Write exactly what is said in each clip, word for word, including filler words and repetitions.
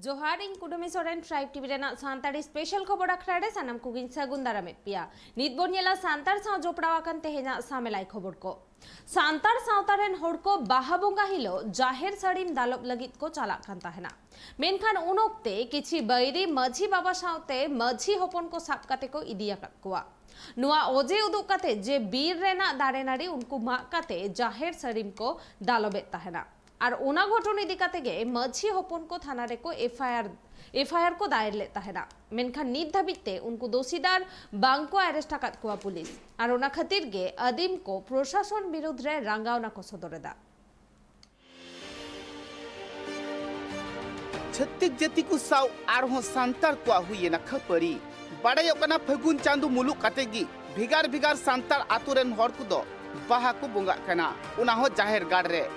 ᱡᱚᱦᱟᱨ, ᱤᱧ ᱠᱩᱰᱩᱢᱤ Soren, tribe TV ᱨᱮᱱᱟᱜ ᱥᱟᱱᱛᱟᱲᱤ ᱥᱯᱮᱥᱟᱞ ᱠᱷᱚᱵᱚᱨ ᱟᱠᱷᱲᱟ ᱨᱮ ᱥᱟᱱᱟᱢ ᱠᱚᱜᱮᱧ ᱥᱟᱹᱜᱩᱱ ᱫᱟᱨᱟᱢᱮᱫ ᱯᱮᱭᱟ᱾ ᱱᱤᱛ ᱵᱚᱱ ᱧᱮᱞᱟ ᱥᱟᱱᱛᱟᱲ ᱥᱟᱶ ᱡᱚᱯᱲᱟᱣ ᱟᱠᱟᱱ ᱛᱮᱦᱮᱧᱟᱜ ᱥᱟᱢᱮᱞᱟᱭ ᱠᱷᱚᱵᱚᱨ ᱠᱚ᱾ ᱥᱟᱱᱛᱟᱲ ᱥᱟᱶᱛᱟ ᱨᱮᱱ ᱦᱚᱲ ᱠᱚ ᱵᱟᱦᱟ ᱵᱚᱸᱜᱟ ᱦᱤᱞᱳᱜ ᱡᱟᱦᱮᱨ ᱥᱟᱹᱲᱤᱢ ᱫᱟᱞᱚᱵ ᱞᱟᱹᱜᱤᱫ ᱠᱚ ᱪᱟᱞᱟᱜ ᱠᱟᱱ ᱛᱟᱦᱮᱱᱟ, ᱢᱮᱱᱠᱷᱟᱱ ᱩᱱ ᱚᱠᱛᱮ ᱠᱤᱪᱷᱤ ᱵᱟᱹᱭᱨᱤ ᱢᱟᱹᱡᱷᱤ ᱵᱟᱵᱟ ᱥᱟᱶᱛᱮ ᱢᱟᱹᱡᱷᱤ ᱦᱚᱯᱚᱱ ᱠᱚ ᱥᱟᱵ ᱠᱟᱛᱮ ᱠᱚ ᱤᱫᱤ ᱟᱠᱟᱫ ᱠᱚᱣᱟ᱾ ᱱᱚᱣᱟ ᱚᱡᱮ ᱩᱫᱩᱜ ᱠᱟᱛᱮ ᱡᱮ ᱵᱤᱨ ᱨᱮᱱᱟᱜ ᱫᱟᱨᱮ ᱱᱟᱹᱲᱤ ᱩᱱᱠᱩ ᱢᱟᱜ ᱠᱟᱛᱮ ᱡᱟᱦᱮᱨ ᱥᱟᱹᱲᱤᱢ ᱠᱚ ᱫᱟᱞᱚᱵᱮᱫ ᱛᱟᱦᱮᱱᱟ᱾ ᱟᱨ ᱚᱱᱟ ᱜᱷᱚᱴᱚᱱ ᱤᱫᱤ ᱠᱟᱛᱮ ᱜᱮ ᱢᱟᱹᱡᱷᱤ ᱦᱚᱯᱚᱱ ᱠᱚ ᱛᱷᱟᱱᱟ ᱨᱮᱠᱚ F I R, F I ᱟᱨ ᱠᱚ ᱫᱟᱭᱮᱨ ᱞᱮᱫ ᱛᱟᱦᱮᱱᱟ᱾ ᱢᱮᱱᱠᱷᱟᱱ ᱱᱤᱛ ᱫᱷᱟᱹᱵᱤᱡ ᱛᱮ ᱩᱱᱠᱩ ᱫᱳᱥᱤᱫᱟᱨ ᱵᱟᱝ ᱠᱚ ᱟᱨᱮᱥᱴ ᱟᱠᱟᱫ ᱠᱚᱣᱟ ᱯᱩᱞᱤᱥ᱾ ᱟᱨ ᱚᱱᱟ ᱠᱷᱟᱹᱛᱤᱨ ᱜᱮ ᱟᱹᱫᱤᱢ ᱠᱚ ᱯᱨᱚᱥᱟᱥᱚᱱ ᱵᱤᱨᱩᱫᱷ ᱨᱮ ᱨᱟᱸᱜᱟᱣᱱᱟ ᱠᱚ ᱥᱚᱫᱚᱨ ᱮᱫᱟ᱾ ᱪᱷᱟᱹᱛᱤᱠ ᱡᱟᱹᱛᱤ ᱠᱚ ᱥᱟᱶ ᱟᱨᱦᱚᱸ ᱥᱟᱱᱛᱟᱲ ᱠᱚᱣᱟᱜ ᱦᱩᱭ ᱮᱱᱟ ᱠᱷᱟᱹᱯᱟᱹᱨᱤ᱾ ᱵᱟᱰᱟᱭᱚᱜ ᱠᱟᱱᱟ, ᱯᱷᱟᱹᱜᱩᱱ ᱪᱟᱸᱫᱚ ᱢᱩᱞᱩᱜ ᱠᱟᱛᱮ ᱜᱮ ᱵᱷᱮᱜᱟᱨ ᱵᱷᱮᱜᱟᱨ ᱥᱟᱱᱛᱟᱲ ᱟᱛᱳ ᱨᱮᱱ ᱦᱚᱲ ᱠᱚᱫᱚ ᱵᱟᱦᱟ ᱠᱚ ᱵᱚᱸᱜᱟᱜ ᱠᱟᱱᱟ, ᱚᱱᱟ ᱦᱚᱸ ᱡᱟᱦᱮᱨ ᱜᱟᱲ ᱨᱮ᱾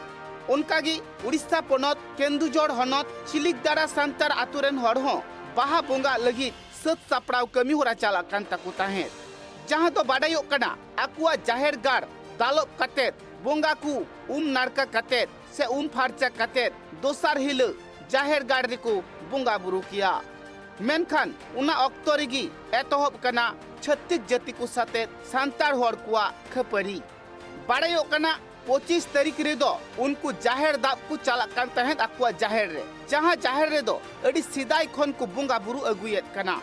ᱚᱱᱠᱟ ᱜᱮ ᱩᱲᱤᱥᱥᱟ ᱯᱚᱱᱚᱛ ᱠᱮᱱᱫᱩᱡᱷᱚᱲ ᱦᱚᱱᱚᱛ ᱪᱤᱞᱤᱠᱫᱟᱨᱟ ᱥᱟᱱᱛᱟᱲ ᱟᱛᱳ ᱨᱮᱱ ᱦᱚᱲ ᱦᱚᱸ ᱵᱟᱦᱟ ᱵᱚᱸᱜᱟᱜ ᱞᱟᱹᱜᱤᱫ ᱥᱟᱹᱛ ᱥᱟᱯᱲᱟᱣ ᱠᱟᱹᱢᱤ ᱦᱚᱨᱟ ᱪᱟᱞᱟᱜ ᱠᱟᱱ ᱛᱟᱠᱚ ᱛᱟᱦᱮᱸᱫ, ᱡᱟᱦᱟᱸ ᱫᱚ ᱵᱟᱰᱟᱭᱚᱜ ᱠᱟᱱᱟ, ᱟᱠᱚᱣᱟᱜ ᱡᱟᱦᱮᱨ ᱜᱟᱲ ᱫᱟᱞᱚᱵ ᱠᱟᱛᱮᱫ ᱵᱚᱸᱜᱟ ᱠᱚ ᱩᱢ ᱱᱟᱲᱠᱟ ᱠᱟᱛᱮᱫ ᱥᱮ ᱩᱢ ᱯᱷᱟᱨᱪᱟ ᱠᱟᱛᱮᱫ ᱫᱚᱥᱟᱨ ᱦᱤᱞᱳᱜ ᱡᱟᱦᱮᱨ ᱜᱟᱲ ᱨᱮᱠᱚ ᱵᱚᱸᱜᱟ ᱵᱩᱨᱩ ᱠᱮᱭᱟ᱾ ᱢᱮᱱᱠᱷᱟᱱ ᱚᱱᱟ ᱚᱠᱛᱚ ᱨᱮᱜᱮ ᱮᱛᱚᱦᱚᱵ ᱠᱟᱱᱟ ᱪᱷᱟᱹᱛᱤᱠ ᱡᱟᱹᱛᱤ ᱠᱚ ᱥᱟᱛᱮ ᱥᱟᱱᱛᱟᱲ ᱦᱚᱲ ᱠᱚᱣᱟᱜ ᱠᱷᱟᱹᱯᱟᱹᱨᱤ᱾ ᱵᱟᱲᱟᱭᱚᱜ ᱠᱟᱱᱟ, ᱯᱚᱸᱪᱤᱥ ᱛᱟᱹᱨᱤᱠᱷ ᱨᱮᱫᱚ ᱩᱱᱠᱩ ᱡᱟᱦᱮᱨ ᱫᱟᱵ ᱠᱚ ᱪᱟᱞᱟᱜ ᱠᱟᱱ ᱛᱟᱦᱮᱸᱫ ᱟᱠᱚᱣᱟᱜ ᱡᱟᱦᱮᱨ ᱨᱮ, ᱡᱟᱦᱟᱸ ᱡᱟᱦᱮᱨ ᱨᱮᱫᱚ ᱟᱹᱰᱤ ᱥᱮᱫᱟᱭ ᱠᱷᱚᱱ ᱠᱚ ᱵᱚᱸᱜᱟ ᱵᱩᱨᱩ ᱟᱹᱜᱩᱭᱮᱫ ᱠᱟᱱᱟ᱾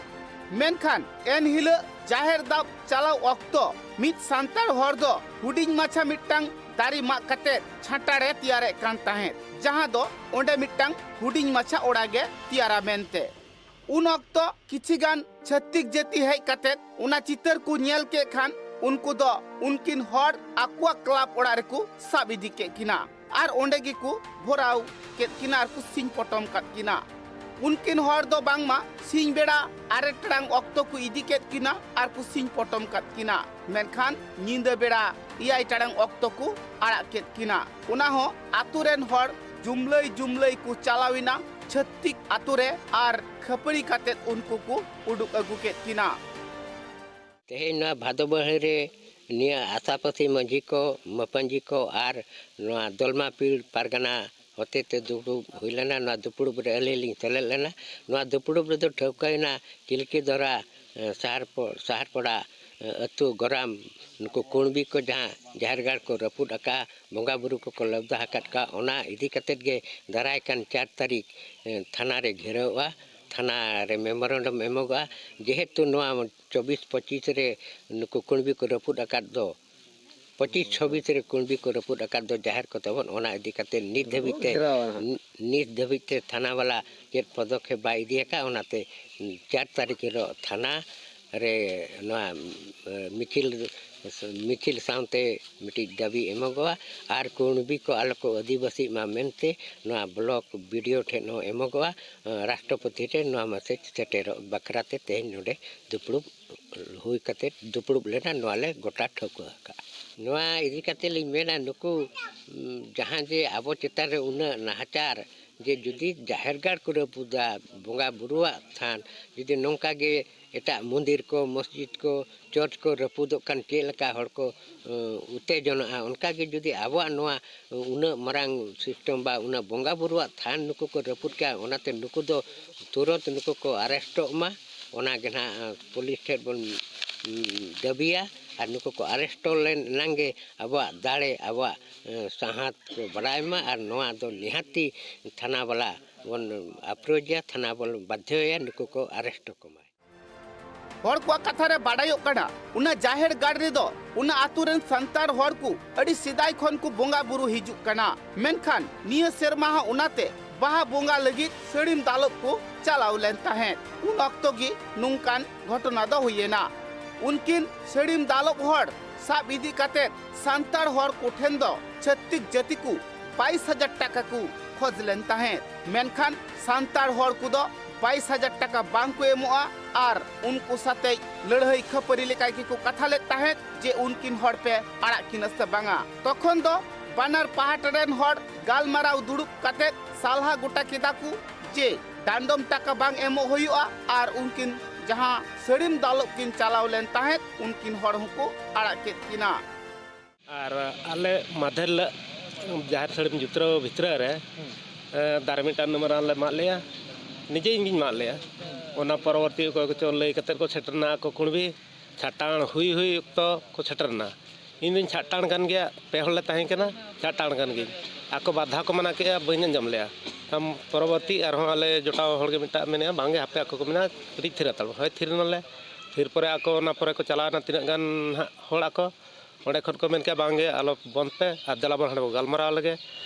ᱢᱮᱱᱠᱷᱟᱱ ᱮᱱ ᱦᱤᱞᱳᱜ ᱡᱟᱦᱮᱨ ᱫᱟᱵ ᱪᱟᱞᱟᱣ ᱚᱠᱛᱚ ᱢᱤᱫ ᱥᱟᱱᱛᱟᱲ ᱦᱚᱲ ᱫᱚ ᱦᱩᱰᱤᱧ ᱢᱟᱪᱷᱟ ᱢᱤᱫᱴᱟᱝ ᱫᱟᱨᱮ ᱢᱟᱜ ᱠᱟᱛᱮᱫ ᱪᱷᱟᱴᱟᱲᱮ ᱛᱮᱭᱟᱨᱮᱫ ᱠᱟᱱ ᱛᱟᱦᱮᱸᱫ, ᱡᱟᱦᱟᱸ ᱫᱚ ᱚᱸᱰᱮ ᱢᱤᱫᱴᱟᱝ ᱦᱩᱰᱤᱧ ᱢᱟᱪᱷᱟ ᱚᱲᱟᱜ ᱮ ᱛᱮᱭᱟᱨᱟ ᱢᱮᱱᱛᱮ᱾ ᱩᱱ ᱚᱠᱛᱚ ᱠᱤᱪᱷᱤ ᱜᱟᱱ ᱪᱷᱟᱹᱛᱤᱠ ᱡᱟᱹᱛᱤ ᱦᱮᱡ ᱠᱟᱛᱮᱫ ᱚᱱᱟ ᱪᱤᱛᱟᱹᱨ ᱠᱚ ᱧᱮᱞ ᱠᱮᱫ ᱠᱷᱟᱱ, ᱩᱱᱠᱩ ᱫᱚ ᱩᱱᱠᱤᱱ ᱦᱚᱲ ᱟᱠᱚᱣᱟᱜ ᱠᱞᱟᱵᱽ ᱚᱲᱟᱜ ᱨᱮᱠᱚ ᱥᱟᱵ ᱤᱫᱤ ᱠᱮᱫ ᱠᱤᱱᱟ ᱟᱨ ᱚᱸᱰᱮ ᱜᱮᱠᱚ ᱵᱷᱚᱨᱟᱣ ᱠᱮᱫ ᱠᱤᱱᱟ ᱟᱨ ᱠᱚ ᱥᱤᱧ ᱯᱚᱴᱚᱢ ᱠᱟᱫ ᱠᱤᱱᱟ᱾ ᱩᱱᱠᱤᱱ ᱦᱚᱲ ᱫᱚ ᱵᱟᱝᱢᱟ ᱥᱤᱧ ᱵᱮᱲᱟ ᱟᱨᱮ ᱴᱟᱲᱟᱝ ᱚᱠᱛᱚ ᱠᱚ ᱤᱫᱤ ᱠᱮᱫ ᱠᱤᱱᱟ ᱟᱨ ᱠᱚ ᱥᱤᱧ ᱯᱚᱴᱚᱢ ᱠᱟᱫ ᱠᱤᱱᱟ, ᱢᱮᱱᱠᱷᱟᱱ ᱧᱤᱫᱟᱹ ᱵᱮᱲᱟ ᱮᱭᱟᱭ ᱴᱟᱲᱟᱝ ᱚᱠᱛᱚ ᱠᱚ ᱟᱲᱟᱜ ᱠᱮᱫ ᱠᱤᱱᱟ᱾ ᱚᱱᱟ ᱦᱚᱸ ᱟᱛᱳ ᱨᱮᱱ ᱦᱚᱲ ᱡᱩᱢᱞᱟᱹᱭ ᱡᱩᱢᱞᱟᱹᱭ ᱠᱚ ᱪᱟᱞᱟᱣ ᱮᱱᱟ ᱪᱷᱟᱹᱛᱤᱠ ᱟᱛᱳ ᱨᱮ ᱟᱨ ᱠᱷᱟᱹᱯᱟᱹᱨᱤ ᱠᱟᱛᱮᱫ ᱩᱱᱠᱩ ᱠᱚ ᱩᱰᱩᱠ ᱟᱹᱜᱩ ᱠᱮᱫ ᱠᱤᱱᱟ᱾ ᱛᱮᱦᱮᱧ ᱱᱚᱣᱟ ᱵᱷᱟᱫᱚ ᱵᱟᱹᱦᱤ ᱨᱮ ᱱᱤᱭᱟᱹ ᱟᱥᱟᱯᱟᱥᱤ ᱢᱟᱹᱡᱷᱤ ᱠᱚ, ᱢᱟᱹᱯᱟᱹᱧᱡᱤ ᱠᱚ ᱟᱨ ᱱᱚᱣᱟ ᱫᱚᱞᱢᱟ ᱯᱤᱲ ᱯᱟᱨᱜᱟᱱᱟ ᱦᱚᱛᱮᱛᱮ ᱫᱩᱯᱲᱩᱵ ᱦᱩᱭ ᱞᱮᱱᱟ᱾ ᱱᱚᱣᱟ ᱫᱩᱯᱲᱩᱵ ᱨᱮ ᱟᱹᱞᱤᱧ ᱞᱤᱧ ᱥᱮᱞᱮᱫ ᱞᱮᱱᱟ᱾ ᱱᱚᱣᱟ ᱫᱩᱯᱲᱩᱵ ᱨᱮᱫᱚ ᱴᱷᱟᱹᱣᱠᱟᱹᱭᱮᱱᱟ ᱪᱤᱞᱠᱤᱫᱚᱨᱟ, ᱮ, ᱥᱟᱦᱟᱨᱯᱚ-, ᱥᱟᱦᱟᱨᱯᱟᱲᱟ, ᱮ, ᱟᱹᱛᱩ ᱜᱚᱨᱟᱢ ᱱᱩᱠᱩ ᱠᱩᱬᱵᱤ ᱠᱚ ᱡᱟᱦᱟᱸ ᱡᱟᱦᱮᱨ ᱜᱟᱲ ᱠᱚ ᱨᱟᱹᱯᱩᱫ ᱟᱠᱟᱫᱼᱟ, ᱵᱚᱸᱜᱟ ᱵᱩᱨᱩ ᱠᱚᱠᱚ ᱞᱟᱵᱫᱟ ᱟᱠᱟᱫ ᱠᱚᱣᱟ, ᱚᱱᱟ ᱤᱫᱤ ᱠᱟᱛᱮᱫ ᱜᱮ ᱫᱟᱨᱟᱭ ᱠᱟᱱ ᱪᱟᱨ ᱛᱟᱹᱨᱤᱠᱷ, ᱮ, ᱛᱷᱟᱱᱟ ᱨᱮ ᱜᱷᱮᱨᱟᱣᱚᱜᱼᱟ᱾ ᱛᱷᱟᱱᱟ ᱨᱮ ᱢᱮᱢᱳᱨᱮᱱᱰᱟᱢ ᱮᱢᱚᱜᱚᱜᱼᱟ᱾ ᱡᱮᱦᱮᱛᱩ ᱱᱚᱣᱟ ᱪᱚᱵᱵᱤᱥ ᱯᱚᱸᱪᱤᱥ ᱨᱮ ᱱᱩᱠᱩ ᱠᱩᱬᱵᱤ ᱠᱚ ᱨᱟᱹᱯᱩᱫ ᱟᱠᱟᱫ ᱫᱚ, ᱯᱚᱸᱪᱤᱥ ᱪᱷᱚᱵᱵᱤᱥ ᱨᱮ ᱠᱩᱬᱵᱤ ᱠᱚ ᱨᱟᱹᱯᱩᱫ ᱟᱠᱟᱫ ᱫᱚ ᱡᱟᱦᱮᱨ ᱠᱚ ᱛᱟᱵᱚᱱ, ᱚᱱᱟ ᱤᱫᱤ ᱠᱟᱛᱮ ᱱᱤᱛ ᱫᱷᱟᱹᱵᱤᱡ ᱛᱮ, ᱜᱷᱮᱨᱟᱣ ᱟᱠᱟᱱᱟ᱾ ᱱᱤᱛ ᱫᱷᱟᱹᱵᱤᱡ ᱛᱮ ᱛᱷᱟᱱᱟ ᱵᱟᱞᱟ ᱪᱮᱫ ᱯᱚᱫᱚᱠᱷᱮᱯ ᱵᱟᱭ ᱤᱫᱤ ᱟᱠᱟᱫ, ᱚᱱᱟᱛᱮ ᱪᱟᱨ ᱛᱟᱹᱨᱤᱠᱷ ᱦᱤᱞᱳᱜ ᱛᱷᱟᱱᱟ ᱨᱮ ᱱᱚᱣᱟ, ᱮ, ᱢᱤᱪᱷᱤᱞ, ᱢᱤᱪᱷᱤᱞ ᱥᱟᱶᱛᱮ ᱢᱤᱫᱴᱤᱡ ᱫᱟᱹᱵᱤ ᱮᱢᱚᱜᱚᱜᱼᱟ᱾ ᱟᱨ ᱠᱩᱬᱵᱤ ᱠᱚ ᱟᱞᱚ ᱠᱚ ᱟᱹᱫᱤᱵᱟᱹᱥᱤᱜ ᱢᱟ ᱢᱮᱱᱛᱮ ᱱᱚᱣᱟ ᱵᱞᱚᱠ ᱵᱤ ᱰᱤ ᱳ ᱴᱷᱮᱱ ᱦᱚᱸ ᱮᱢᱚᱜᱚᱜᱼᱟ᱾ ᱮ, ᱨᱟᱥᱴᱨᱚᱯᱚᱛᱤ ᱴᱷᱮᱱ ᱱᱚᱣᱟ ᱢᱮᱥᱮᱡᱽ ᱥᱮᱴᱮᱨᱚᱜ ᱵᱟᱠᱷᱨᱟ ᱛᱮ ᱛᱮᱦᱮᱧ ᱱᱚᱰᱮ ᱫᱩᱯᱲᱩᱵ ᱦᱩᱭ ᱠᱟᱛᱮ ᱫᱩᱯᱲᱩᱵ ᱞᱮᱱᱟ, ᱱᱚᱣᱟ ᱞᱮ ᱜᱚᱴᱟ ᱴᱷᱟᱹᱣᱠᱟᱹ ᱟᱠᱟᱫᱼᱟ᱾ ᱱᱚᱣᱟ ᱤᱫᱤ ᱠᱟᱛᱮ ᱞᱤᱧ ᱢᱮᱱᱟ, ᱱᱩᱠᱩ, ᱩᱢ, ᱡᱟᱦᱟᱸ ᱡᱮ ᱟᱵᱚ ᱪᱮᱛᱟᱱ ᱨᱮ ᱩᱱᱟᱹᱜ ᱱᱟᱦᱟᱪᱟᱨ, ᱡᱮ ᱡᱩᱫᱤ ᱡᱟᱦᱮᱨ ᱜᱟᱲ ᱠᱚ ᱨᱟᱹᱯᱩᱫᱟ, ᱵᱚᱸᱜᱟ ᱵᱩᱨᱩᱣᱟᱜ ᱛᱷᱟᱱ, ᱡᱩᱫᱤ ᱱᱚᱝᱠᱟ ᱜᱮ ᱮᱴᱟᱜ ᱢᱚᱱᱫᱤᱨ ᱠᱚ, ᱢᱚᱥᱡᱤᱫ ᱠᱚ, ᱪᱚᱨᱪ ᱠᱚ ᱨᱟᱹᱯᱩᱫᱚᱜ ᱠᱷᱟᱱ ᱪᱮᱫ ᱞᱮᱠᱟ ᱦᱚᱲ ᱠᱚ, ᱮᱸ, ᱩᱛᱮᱡᱚᱱᱚᱜᱼᱟ? ᱚᱱᱠᱟ ᱜᱮ ᱡᱩᱫᱤ ᱟᱵᱚᱣᱟᱜ ᱱᱚᱣᱟ ᱩᱱᱟᱹᱜ ᱢᱟᱨᱟᱝ ᱥᱤᱥᱴᱮᱢ ᱵᱟ ᱩᱱᱟᱹᱜ ᱵᱚᱸᱜᱟ ᱵᱩᱨᱩᱣᱟᱜ ᱛᱷᱟᱱ ᱱᱩᱠᱩ ᱠᱚ ᱨᱟᱹᱯᱩᱫ ᱠᱟᱜᱼᱟ, ᱚᱱᱟᱛᱮ ᱱᱩᱠᱩ ᱫᱚ ᱛᱩᱨᱚᱱᱛ ᱱᱩᱠᱩ ᱠᱚ ᱟᱨᱮᱥᱴᱚᱜ ᱢᱟ, ᱚᱱᱟ ᱜᱮ ᱱᱟᱦᱟᱜ, ᱮᱸ, ᱯᱩᱞᱤᱥ ᱴᱷᱮᱱ ᱵᱚᱱ, ᱩᱸ, ᱫᱟᱹᱵᱤᱭᱟ᱾ ᱟᱨ ᱱᱩᱠᱩ ᱠᱚ ᱟᱨᱮᱥᱴᱚ ᱞᱮᱱ ᱮᱱᱟᱝ ᱜᱮ ᱟᱵᱚᱣᱟᱜ ᱫᱟᱲᱮ, ᱟᱵᱚᱣᱟᱜ, ᱮᱸ, ᱥᱟᱦᱟᱛ ᱠᱚ ᱵᱟᱲᱟᱭ ᱢᱟ᱾ ᱟᱨ ᱱᱚᱣᱟ ᱫᱚ ᱱᱤᱦᱟᱹᱛᱤ ᱛᱷᱟᱱᱟ ᱵᱟᱞᱟ ᱵᱚᱱ ᱟᱯᱨᱳᱪᱟ, ᱛᱷᱟᱱᱟ ᱵᱚᱱ ᱵᱟᱫᱽᱫᱷᱚᱭᱟ, ᱱᱩᱠᱩ ᱠᱚ ᱟᱨᱮᱥᱴ ᱠᱚᱢᱟ᱾ ᱦᱚᱲ ᱠᱚᱣᱟᱜ ᱠᱟᱛᱷᱟ ᱨᱮ ᱵᱟᱰᱟᱭᱚᱜ ᱠᱟᱱᱟ, ᱚᱱᱟ ᱡᱟᱦᱮᱨ ᱜᱟᱲ ᱨᱮᱫᱚ ᱚᱱᱟ ᱟᱛᱳ ᱨᱮᱱ ᱥᱟᱱᱛᱟᱲ ᱦᱚᱲ ᱠᱚ ᱟᱹᱰᱤ ᱥᱮᱫᱟᱭ ᱠᱷᱚᱱ ᱠᱚ ᱵᱚᱸᱜᱟ ᱵᱩᱨᱩ ᱦᱤᱡᱩᱜ ᱠᱟᱱᱟ᱾ ᱢᱮᱱᱠᱷᱟᱱ ᱱᱤᱭᱟᱹ ᱥᱮᱨᱢᱟ ᱦᱚᱸ ᱚᱱᱟᱛᱮ ᱵᱟᱦᱟ ᱵᱚᱸᱜᱟ ᱞᱟᱹᱜᱤᱫ ᱥᱟᱹᱲᱤᱢ ᱫᱟᱞᱚᱵ ᱠᱚ ᱪᱟᱞᱟᱣ ᱞᱮᱱ ᱛᱟᱦᱮᱸᱫ᱾ ᱩᱱ ᱚᱠᱛᱚ ᱜᱮ ᱱᱚᱝᱠᱟᱱ ᱜᱷᱚᱴᱚᱱᱟ ᱫᱚ ᱦᱩᱭᱮᱱᱟ᱾ ᱩᱱᱠᱤᱱ ᱥᱟᱹᱲᱤᱢ ᱫᱟᱞᱚᱵ ᱦᱚᱲ ᱥᱟᱵ ᱤᱫᱤ ᱠᱟᱛᱮ ᱥᱟᱱᱛᱟᱲ ᱦᱚᱲ ᱠᱚᱴᱷᱮᱱ ᱫᱚ ᱪᱷᱟᱹᱛᱤᱠ ᱡᱟᱹᱛᱤ ᱠᱚ ᱵᱟᱭᱤᱥ ᱦᱟᱡᱟᱨ ᱴᱟᱠᱟ ᱠᱚ ᱠᱷᱚᱡᱽ ᱞᱮᱱ ᱛᱟᱦᱮᱸᱫ᱾ ᱢᱮᱱᱠᱷᱟᱱ ᱥᱟᱱᱛᱟᱲ ᱦᱚᱲ ᱠᱚᱫᱚ ᱵᱟᱭᱤᱥ ᱦᱟᱡᱟᱨ ᱴᱟᱠᱟ ᱵᱟᱝ ᱠᱚ ᱮᱢᱚᱜᱼᱟ ᱟᱨ ᱩᱱᱠᱩ ᱥᱟᱛᱮ ᱞᱟᱹᱲᱦᱟᱹᱭ ᱠᱷᱟᱹᱯᱟᱹᱨᱤ ᱞᱮᱠᱟ ᱜᱮᱠᱚ ᱠᱟᱛᱷᱟ ᱞᱮᱫ ᱛᱟᱦᱮᱸᱫ ᱡᱮ ᱩᱱᱠᱤᱱ ᱦᱚᱲ ᱯᱮ ᱟᱲᱟᱜ ᱠᱤᱱᱟ ᱥᱮ ᱵᱟᱝᱟ᱾ ᱛᱚᱠᱷᱚᱱ ᱫᱚ ᱵᱟᱱᱟᱨ ᱯᱟᱦᱴᱟ ᱨᱮᱱ ᱦᱚᱲ ᱜᱟᱞᱢᱟᱨᱟᱣ ᱫᱩᱲᱩᱵ ᱠᱟᱛᱮ ᱥᱟᱞᱦᱟ ᱜᱚᱴᱟ ᱠᱮᱫᱟ ᱠᱚ ᱡᱮ ᱰᱟᱸᱰᱚᱢ ᱴᱟᱠᱟ ᱵᱟᱝ ᱮᱢᱚᱜ ᱦᱩᱭᱩᱜᱼᱟ ᱟᱨ ᱩᱱᱠᱤᱱ ᱡᱟᱦᱟᱸ ᱥᱟᱹᱲᱤᱢ ᱫᱟᱞᱚᱵ ᱠᱤᱱ ᱪᱟᱞᱟᱣ ᱞᱮᱱ ᱛᱟᱦᱮᱸᱫ, ᱩᱱᱠᱤᱱ ᱦᱚᱲ ᱦᱚᱸᱠᱚ ᱟᱲᱟᱜ ᱠᱮᱫ ᱠᱤᱱᱟ᱾ ᱟᱨ ᱟᱞᱮ ᱢᱟᱫᱷᱮᱨ ᱦᱤᱞᱳᱜ ᱡᱟᱦᱮᱨ ᱥᱟᱹᱲᱤᱢ ᱡᱩᱛᱨᱟᱹᱣ ᱵᱷᱤᱛᱨᱟᱹ ᱨᱮ, ᱮ, ᱫᱟᱨᱮ ᱢᱤᱫᱴᱟᱝ ᱢᱟᱨᱟᱝ ᱞᱮ ᱢᱟᱜ ᱞᱮᱜᱼᱟ᱾ ᱱᱤᱡᱮ ᱤᱧ ᱜᱤᱧ ᱢᱟᱜ ᱞᱮᱜᱼᱟ᱾ ᱚᱱᱟ ᱯᱚᱨᱚᱵᱚᱨᱛᱤ ᱚᱠᱚᱭ ᱠᱚᱪᱚ ᱞᱟᱹᱭ ᱠᱟᱛᱮᱫ ᱠᱚ ᱥᱮᱴᱮᱨᱱᱟ ᱟᱠᱚ ᱠᱩᱬᱵᱤ᱾ ᱪᱷᱟᱴᱟᱬ ᱦᱩᱭ ᱦᱩᱭ ᱚᱠᱛᱚ ᱠᱚ ᱥᱮᱴᱮᱨᱱᱟ᱾ ᱤᱧ ᱫᱩᱧ ᱪᱷᱟᱴᱟᱬ ᱠᱟᱱ ᱜᱮᱭᱟ, ᱯᱮ ᱦᱚᱲ ᱞᱮ ᱛᱟᱦᱮᱸ ᱠᱟᱱᱟ, ᱪᱷᱟᱴᱟᱬ ᱠᱟᱱ ᱜᱤᱭᱟᱹᱧ᱾ ᱟᱠᱚ ᱵᱟᱨ ᱫᱷᱟᱣ ᱠᱚ ᱢᱟᱱᱟ ᱠᱮᱜᱼᱟ, ᱵᱟᱹᱧ ᱟᱸᱡᱚᱢ ᱞᱮᱜᱼᱟ᱾ ᱛᱟᱢ ᱯᱚᱨᱚᱵᱚᱨᱛᱤ ᱟᱨᱦᱚᱸ ᱟᱞᱮ ᱡᱚᱴᱟᱣ ᱦᱚᱲ ᱜᱮ ᱢᱤᱫᱴᱟᱝ ᱢᱮᱱᱮᱜᱼᱟ, "ᱵᱟᱝ ᱜᱮ, ᱦᱟᱯᱮ", ᱟᱠᱚ ᱠᱚ ᱢᱮᱱᱟ, "ᱠᱟᱹᱴᱤᱡ ᱛᱷᱤᱨ ᱦᱟᱛᱟᱲ ᱢᱮ᱾" ᱦᱳᱭ, ᱛᱷᱤᱨ ᱮᱱᱟᱞᱮ᱾ ᱛᱷᱤᱨ ᱯᱚᱨᱮ ᱟᱠᱚ ᱚᱱᱟ ᱯᱚᱨᱮ ᱠᱚ ᱪᱟᱞᱟᱣᱮᱱᱟ ᱛᱤᱱᱟᱹᱜ ᱜᱟᱱ ᱦᱟᱸᱜ ᱦᱚᱲ ᱟᱠᱚ᱾ ᱚᱸᱰᱮ ᱠᱷᱚᱱ ᱠᱚ ᱢᱮᱱ ᱠᱮᱜᱼᱟ, "ᱵᱟᱝ ᱜᱮ, ᱟᱞᱚ ᱵᱚᱱᱫᱽ ᱯᱮ, ᱟᱨ ᱫᱮᱞᱟ ᱵᱚᱱ ᱦᱟᱸᱰᱮ ᱵᱚ ᱜᱟᱞᱢᱟᱨᱟᱣ ᱞᱮᱜᱮ᱾"